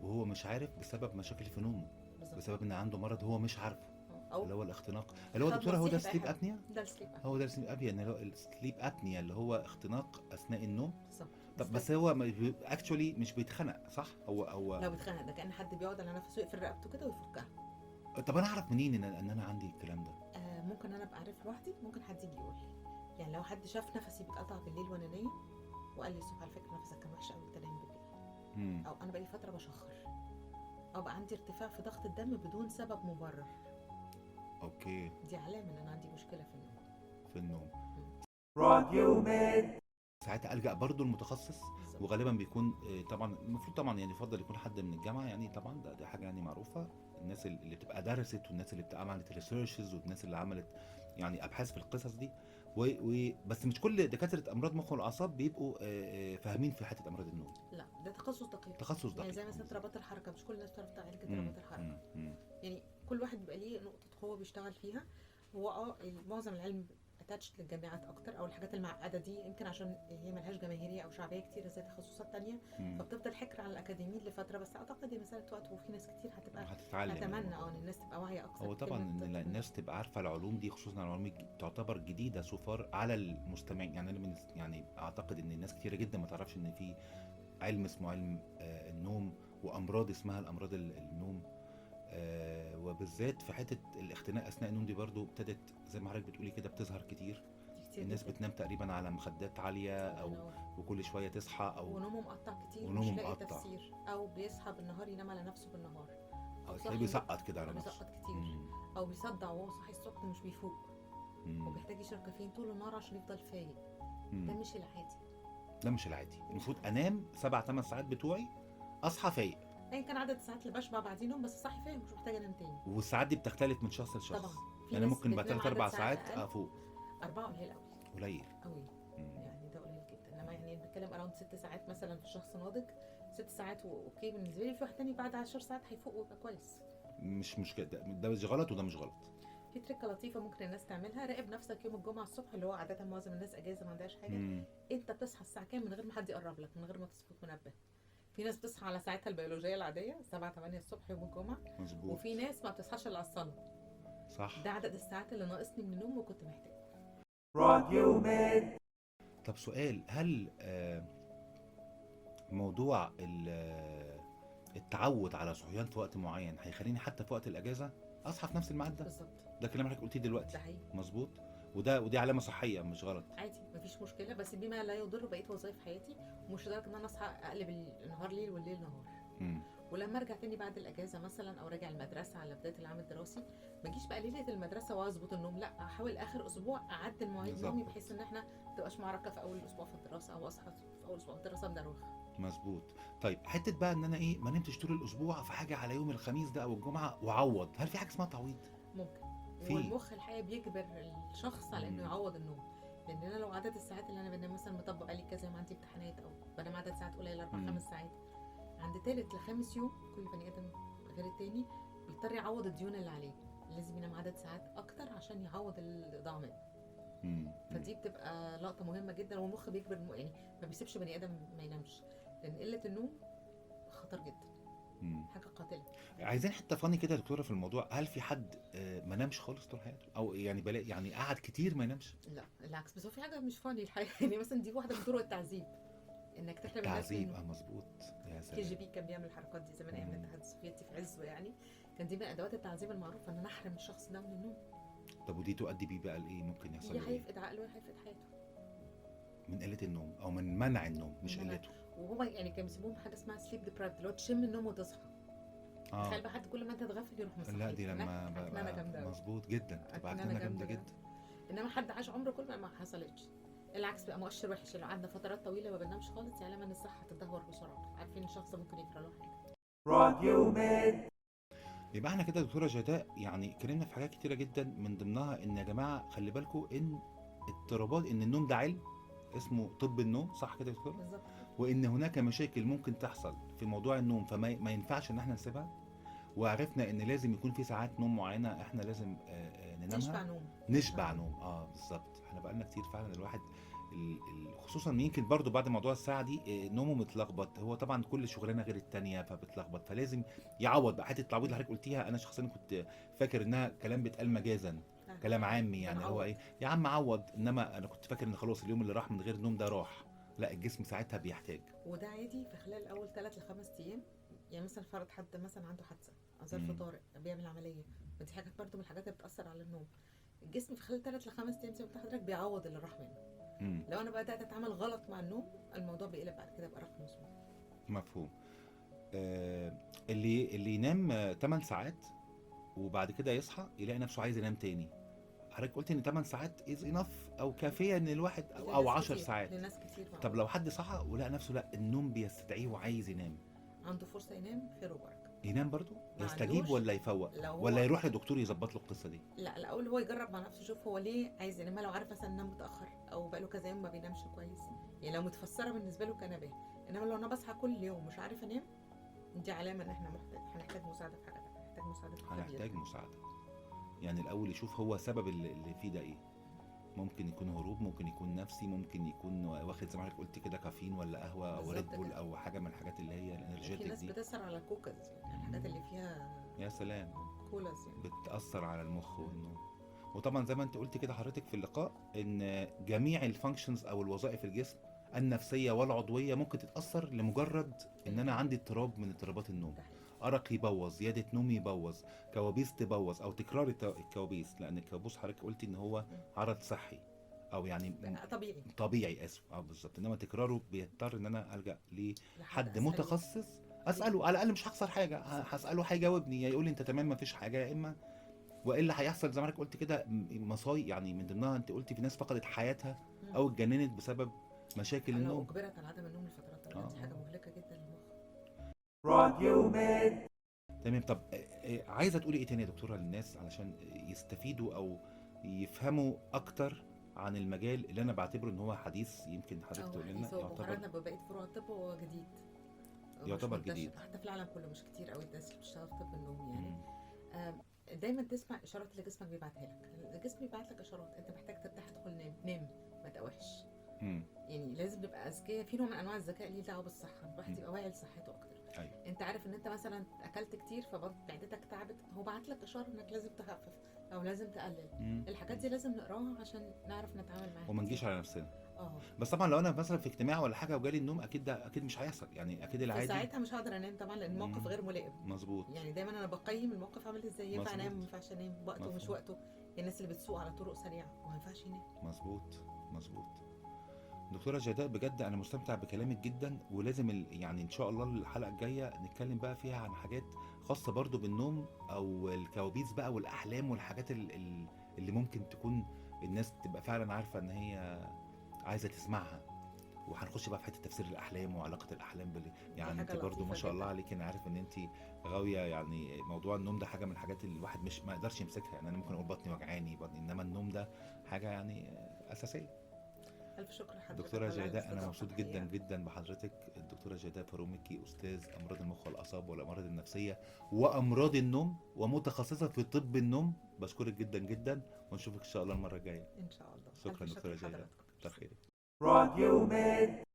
وهو مش عارف بسبب مشاكل في نومه، بسبب ان عنده مرض هو مش عارفه، اللي هو الاختناق، اللي هو دكتورة هو ده sleep apnea؟ ده ال sleep apnea، هو ده ال sleep apnea، اللي هو ال sleep apnea اللي هو اختناق اثناء النوم. بالظبط. طب بس هو actually مش بيتخنق صح؟ هو لو بيتخنق ده كأن حد بيقعد على نفسه يقفل رقبته كده ويفكها. طب انا اعرف منين ان انا عندي الكلام ده؟ ممكن انا ابقى عارف لوحدي، ممكن حد يجي يقول لي. يعني لو حد شاف نفسي بيتقطع بالليل وانا نايم وقال لي الصبح على فكرة نفسك كان وحش قوي وانت نايم بالليل، او انا بقالي فترة بشخر، او بقى عندي ارتفاع في ضغط الدم بدون سبب مبرر. okay، دي علامة ان انا عندي مشكلة في النوم. في النوم. راديو ميد. ساعتها الجا برضو المتخصص، بالظبط. وغالبا بيكون طبعا المفروض طبعا يعني يفضل يكون حد من الجامعة، يعني طبعا ده حاجة يعني معروفة، الناس اللي بتبقى درست والناس اللي بتبقى عملت researches والناس اللي عملت يعني ابحاث في القصص دي بس مش كل دكاترة امراض مخ والاعصاب بيبقوا فاهمين في حتة امراض النوم. لا ده تخصص دقيق، تخصص دقيق يعني زي مثلا اضطرابات الحركة مش كل الناس بتعرف تعالج اضطرابات الحركة. يعني كل واحد بيبقى ليه نقطة قوة بيشتغل فيها. هو معظم العلم attached للجامعات اكتر، او الحاجات المعقدة دي يمكن عشان هي ملهاش جماهيرية او شعبية كتير زي تخصصات تانية، فبتفضل حكر على الاكاديميين لفترة. بس اعتقد دي مسالة وقت، وفي ناس كتير هتبقى هتتعلم. اتمنى ان الناس تبقى واعية اكتر. هو طبعا ان الناس تبقى عارفه العلوم دي، خصوصا العلوم تعتبر جديدة so far على المستمعين. يعني انا يعني اعتقد ان الناس كتيرة جدا ما تعرفش ان في علم اسمه علم النوم، وامراض اسمها الامراض النوم، وبالذات في حتة الاختناق اثناء النوم دي برضو ابتدت زي ما حضرتك بتقولي كده بتظهر كتير. الناس جداً. بتنام تقريبا على مخدات عالية او وكل شوية تصحى، او ونومه مقطع كتير، مش لاقي تفسير، او بيصحى بالنهار ينام على نفسه بالنهار، او تلاقيه بيسقط كده على نفسه، بيسقط كتير، او بيصدع وهو صاحي الصبح ومش بيفوق، وبيحتاج يشرب كافيين طول النهار عشان يفضل فايق. ده مش العادي، ده مش العادي. المفروض انام 7-8 ساعات بتوعي، اصحى فايق، ايا كان عدد الساعات اللي بشبع بعدين نوم، بس صاحي فايق مش محتاجه انام تاني. والساعات دي بتختلف من شخص لشخص طبعا. يعني ممكن بعد 3-4 ساعات افوق. 4 قليل قوي، قليل قوي يعني، ده قليل جدا. انما يعني بنتكلم around 6 ساعات مثلا في شخص ناضج، 6 ساعات okay بالنسبة لي. في واحد تاني بعد 10 ساعات هيفوق ويبقى كويس، مش مشكلة. ده مش غلط وده مش غلط. في تريكه لطيفة ممكن الناس تعملها، راقب نفسك يوم الجمعة الصبح، اللي هو عادة معظم الناس اجازه ما عندهاش حاجة. انت بتصحى الساعة كام من غير ما حد يقرب لك، من غير ما تظبط منبه؟ في ناس بتصحى على ساعتها البيولوجية العادية 7-8 الصبح يوم الجمعة، مظبوط. وفي ناس ما بتصحاش الا على الصلاة. صح، ده عدد الساعات اللي ناقصني من النوم وكنت محتاجه. راديو ميد. طب سؤال، هل موضوع التعود على صحيان في وقت معين هيخليني حتى في وقت الاجازة اصحى في نفس الميعاد ده؟ بالظبط، ده كلام حضرتك قلتيه دلوقتي، ده حقيقي، مظبوط. ودي علامة صحية مش غلط، عادي مفيش مشكلة، بس بما لا يضر بقية وظائف حياتي، ومش لدرجة ان انا اصحى اقلب النهار ليل والليل نهار. ولما ارجع تاني بعد الاجازة مثلا، او راجع المدرسة على بداية العام الدراسي، ما اجيش بقى ليلة المدرسة واظبط النوم، لا احاول اخر اسبوع اعدل مواعيد نومي، بحيث ان احنا ما تبقاش معركة في اول اسبوع في الدراسة، او اصحى في اول اسبوع في الدراسة مدروخ. مظبوط. طيب حتة بقى ان انا ايه، ما نمتش طول الاسبوع في حاجة على يوم الخميس ده او الجمعة واعوض، هل في حاجة اسمها تعويض؟ ممكن. والمخ الحقيقة بيجبر الشخص على انه يعوض النوم، لان انا لو عدد الساعات اللي انا بنام مثلا مطبق عليه كذا، ما عندي امتحانات او بنام عدد ساعات قليله 4-5 ساعات، عند ثالث لخامس يوم كل بني ادم غير التاني بيضطر يعوض الديون اللي عليه، لازم ينام عدد ساعات اكتر عشان يعوض اللي ضاع منه. فدي بتبقى لقطة مهمة جدا، والمخ بيجبر يعني ما بيسيبش بني ادم ما ينامش، لان قلة النوم خطر جدا، حاجة قاتله. عايزين حتة فاني كده يا دكتورة في الموضوع، هل في حد ما نامش خالص طول حياته، او يعني يعني قعد كتير ما ينامش؟ لا العكس، بس هو في حاجة مش فاني الحقيقة يعني مثلا دي واحدة من طرق التعذيب، انك تحرم الناس التعذيب. مظبوط، يا سلام. KGB كان بيعمل الحركات دي زمان ايام الاتحاد السوفيتي في عزه، يعني كان دي من ادوات التعذيب المعروفة، ان انا احرم الشخص ده من النوم. طب ودي تؤدي بيه بقى لايه؟ ممكن يحصل له ايه؟ هيفقد عقله، هيفقد حياته من قلة النوم، او من منع النوم، مش قلته. وهما يعني كانوا بيسموهم حاجة اسمها sleep deprived، اللي هو تشم النوم وتصحى. تخيل بقى حد كل ما انت تغفل يروح مصحي. لا دي لما مظبوط جدا، بتبقى عكنانه جامدة جدا. انما حد عاش عمره كله ما حصلتش. العكس بقى مؤشر وحش، لو قعدنا فترات طويلة ما بننامش خالص، علامة ان الصحة هتتدهور بسرعة، عارفين الشخص ممكن يجرى له حاجة. راديو ميد. يبقى احنا كده يا دكتورة جداء يعني اتكلمنا في حاجات كتيرة جدا، من ضمنها ان يا جماعة خلي بالكم ان اضطرابات، ان النوم ده علم اسمه طب النوم، صح كده يا دكتورة؟ بالظبط. وان هناك مشاكل ممكن تحصل في موضوع النوم، فما ما ينفعش ان احنا نسيبها. وعرفنا ان لازم يكون في ساعات نوم معينة احنا لازم ننامها، نشبع نوم، نشبع نوم. بالظبط. احنا بقالنا كتير فعلا الواحد خصوصا يمكن برضو بعد موضوع الساعة دي نومه متلخبط، هو طبعا كل شغلانة غير التانية فبتلخبط، فلازم يعوض بقى. حتة التعويض اللي حضرتك قلتيها انا شخصيا كنت فاكر انها كلام بيتقال مجازا، كلام عامي يعني، هو ايه يا عم عوض، انما انا كنت فاكر ان خلاص اليوم اللي راح من غير نوم ده راح. لا، الجسم ساعتها بيحتاج، وده عادي في خلال اول 3 ل5 ايام. يعني مثلا فرض حد مثلا عنده حادثه، ظرف طارئ، بيعمل عملية، ودي حاجات برضو من الحاجات اللي بتاثر على النوم. الجسم في خلال 3 ل5 ايام زي ما قلت لحضرتك بيعوض اللي راح منه. لو انا بدات اتعامل غلط مع النوم، الموضوع بيقلب بعد كده بقى رقم مزمن. مفهوم. اللي ينام 8 ساعات وبعد كده يصحى يلاقي نفسه عايز ينام تاني، حضرتك قلت ان 8 ساعات is enough او كافيه ان الواحد او 10 ساعات. لناس كتير. طب لو حد صحى ولقى نفسه لا النوم بيستدعيه وعايز ينام، عنده فرصة ينام، خير وبركة. ينام برضو؟ يستجيب ولا يفوق ولا يروح لدكتور يظبط له القصة دي؟ لا، الاول هو يجرب مع نفسه، يشوف هو ليه عايز ينام. لو عارف مثلا نام متاخر او بقاله كذا يوم ما بينامش كويس، يعني لو متفسره بالنسبة له كنبة. انما لو انا بصحى كل يوم مش عارف انام، دي علامة ان احنا هنحتاج مساعدة في حاجة، هنحتاج مساعدة في هنحتاج مساعدة. يعني الاول يشوف هو سبب اللي فيه ده ايه. ممكن يكون هروب، ممكن يكون نفسي، ممكن يكون واخد زي ما حضرتك قلت كده كافيين ولا قهوة او ريد بول او حاجة من الحاجات اللي هي ال energetic دي. في ناس بتسهر على كوكز، يعني الحاجات اللي فيها يا سلام colas يعني بتاثر على المخ والنوم. وطبعا زي ما انت قلت كده حضرتك في اللقاء ان جميع ال functions او الوظائف الجسم النفسية والعضويه ممكن تتاثر لمجرد ان انا عندي اضطراب من اضطرابات النوم. أرق يبوظ، زيادة نوم يبوظ، كوابيس تبوظ، أو تكرار الكوابيس، لأن الكابوس حضرتك قلتي إن هو عرض صحي أو يعني طبيعي، آسف، بالظبط. إنما تكراره بيضطر إن أنا ألجأ لحد متخصص أسأله، على الأقل مش هخسر حاجة، هسأله هيجاوبني، يا يقول لي أنت تمام مفيش حاجة، يا إما وإلا هيحصل زي ما حضرتك قلت كده مصايب. يعني من ضمنها أنت قلتي في ناس فقدت حياتها أو اتجننت بسبب مشاكل النوم. لو أجبرت على عدم النوم لفترات طويلة، دي حاجة مهلكة جدا للمخ. راديو ميد. تمام. طب عايزه تقولي ايه تاني يا دكتورة للناس علشان يستفيدوا او يفهموا اكتر عن المجال اللي انا بعتبره ان هو حديث؟ يمكن حضرتك تقول لنا يعتبر مقارنة ببقية فروع الطب هو جديد، يعتبر جديد حتى في العالم كله، مش كتير قوي الناس اللي بتشتغل في طب النوم يعني. دايما تسمع اشارات اللي جسمك بيبعتها لك. الجسم بيبعت لك اشارات، انت محتاج ترتاح، ادخل نام، نام ما تقاوحش. يعني لازم نبقى اذكياء، في نوع من انواع الذكاء ليه دعوه بالصحة، الواحد يبقى واعي لصحته اكتر. أيوة. انت عارف ان انت مثلا اكلت كتير فمعدتك تعبت، هو بعت لك اشارة انك لازم تخفف او لازم تقلل. الحاجات دي لازم نقراها عشان نعرف نتعامل معاها وما نجيش على نفسنا. بس طبعا لو انا مثلا في اجتماع ولا حاجة وجالي النوم، اكيد ده اكيد مش هيحصل، يعني اكيد العادي ساعتها مش هقدر انام طبعا، لان الموقف غير ملائم. مظبوط. يعني دايما انا بقيم الموقف عامل ازاي، ينفع انام ما ينفعش انام، وقته مش وقته. الناس اللي بتسوق على طرق سريعة ما ينفعش ينام. مظبوط مظبوط. دكتورة جداء بجد أنا مستمتع بكلامك جدا، ولازم يعني إن شاء الله الحلقة الجاية نتكلم بقى فيها عن حاجات خاصة برضو بالنوم أو الكوابيس بقى والأحلام والحاجات اللي ممكن تكون الناس تبقى فعلا عارفة إن هي عايزة تسمعها. وهنخش بقى في حتة تفسير الأحلام وعلاقة الأحلام يعني أنت برضو ما شاء الله عليك، أنا عارف إن أنت غاوية، يعني موضوع النوم ده حاجة من الحاجات اللي الواحد مش ما يقدرش يمسكها. يعني أنا ممكن أقول بطني وجعاني بطني، إنما النوم ده حاجة يعني أساسية. ألف شكر لحضرتك دكتورة جيداء، أنا مبسوط جدا جدا بحضرتك. الدكتورة جيداء فارومكي، أستاذ أمراض المخ والأعصاب والأمراض النفسية وأمراض النوم، ومتخصصة في طب النوم. بشكرك جدا جدا، ونشوفك إن شاء الله المرة الجاية إن شاء الله. شكرا دكتورة جيداء، كتر خيرك. راديو ميد.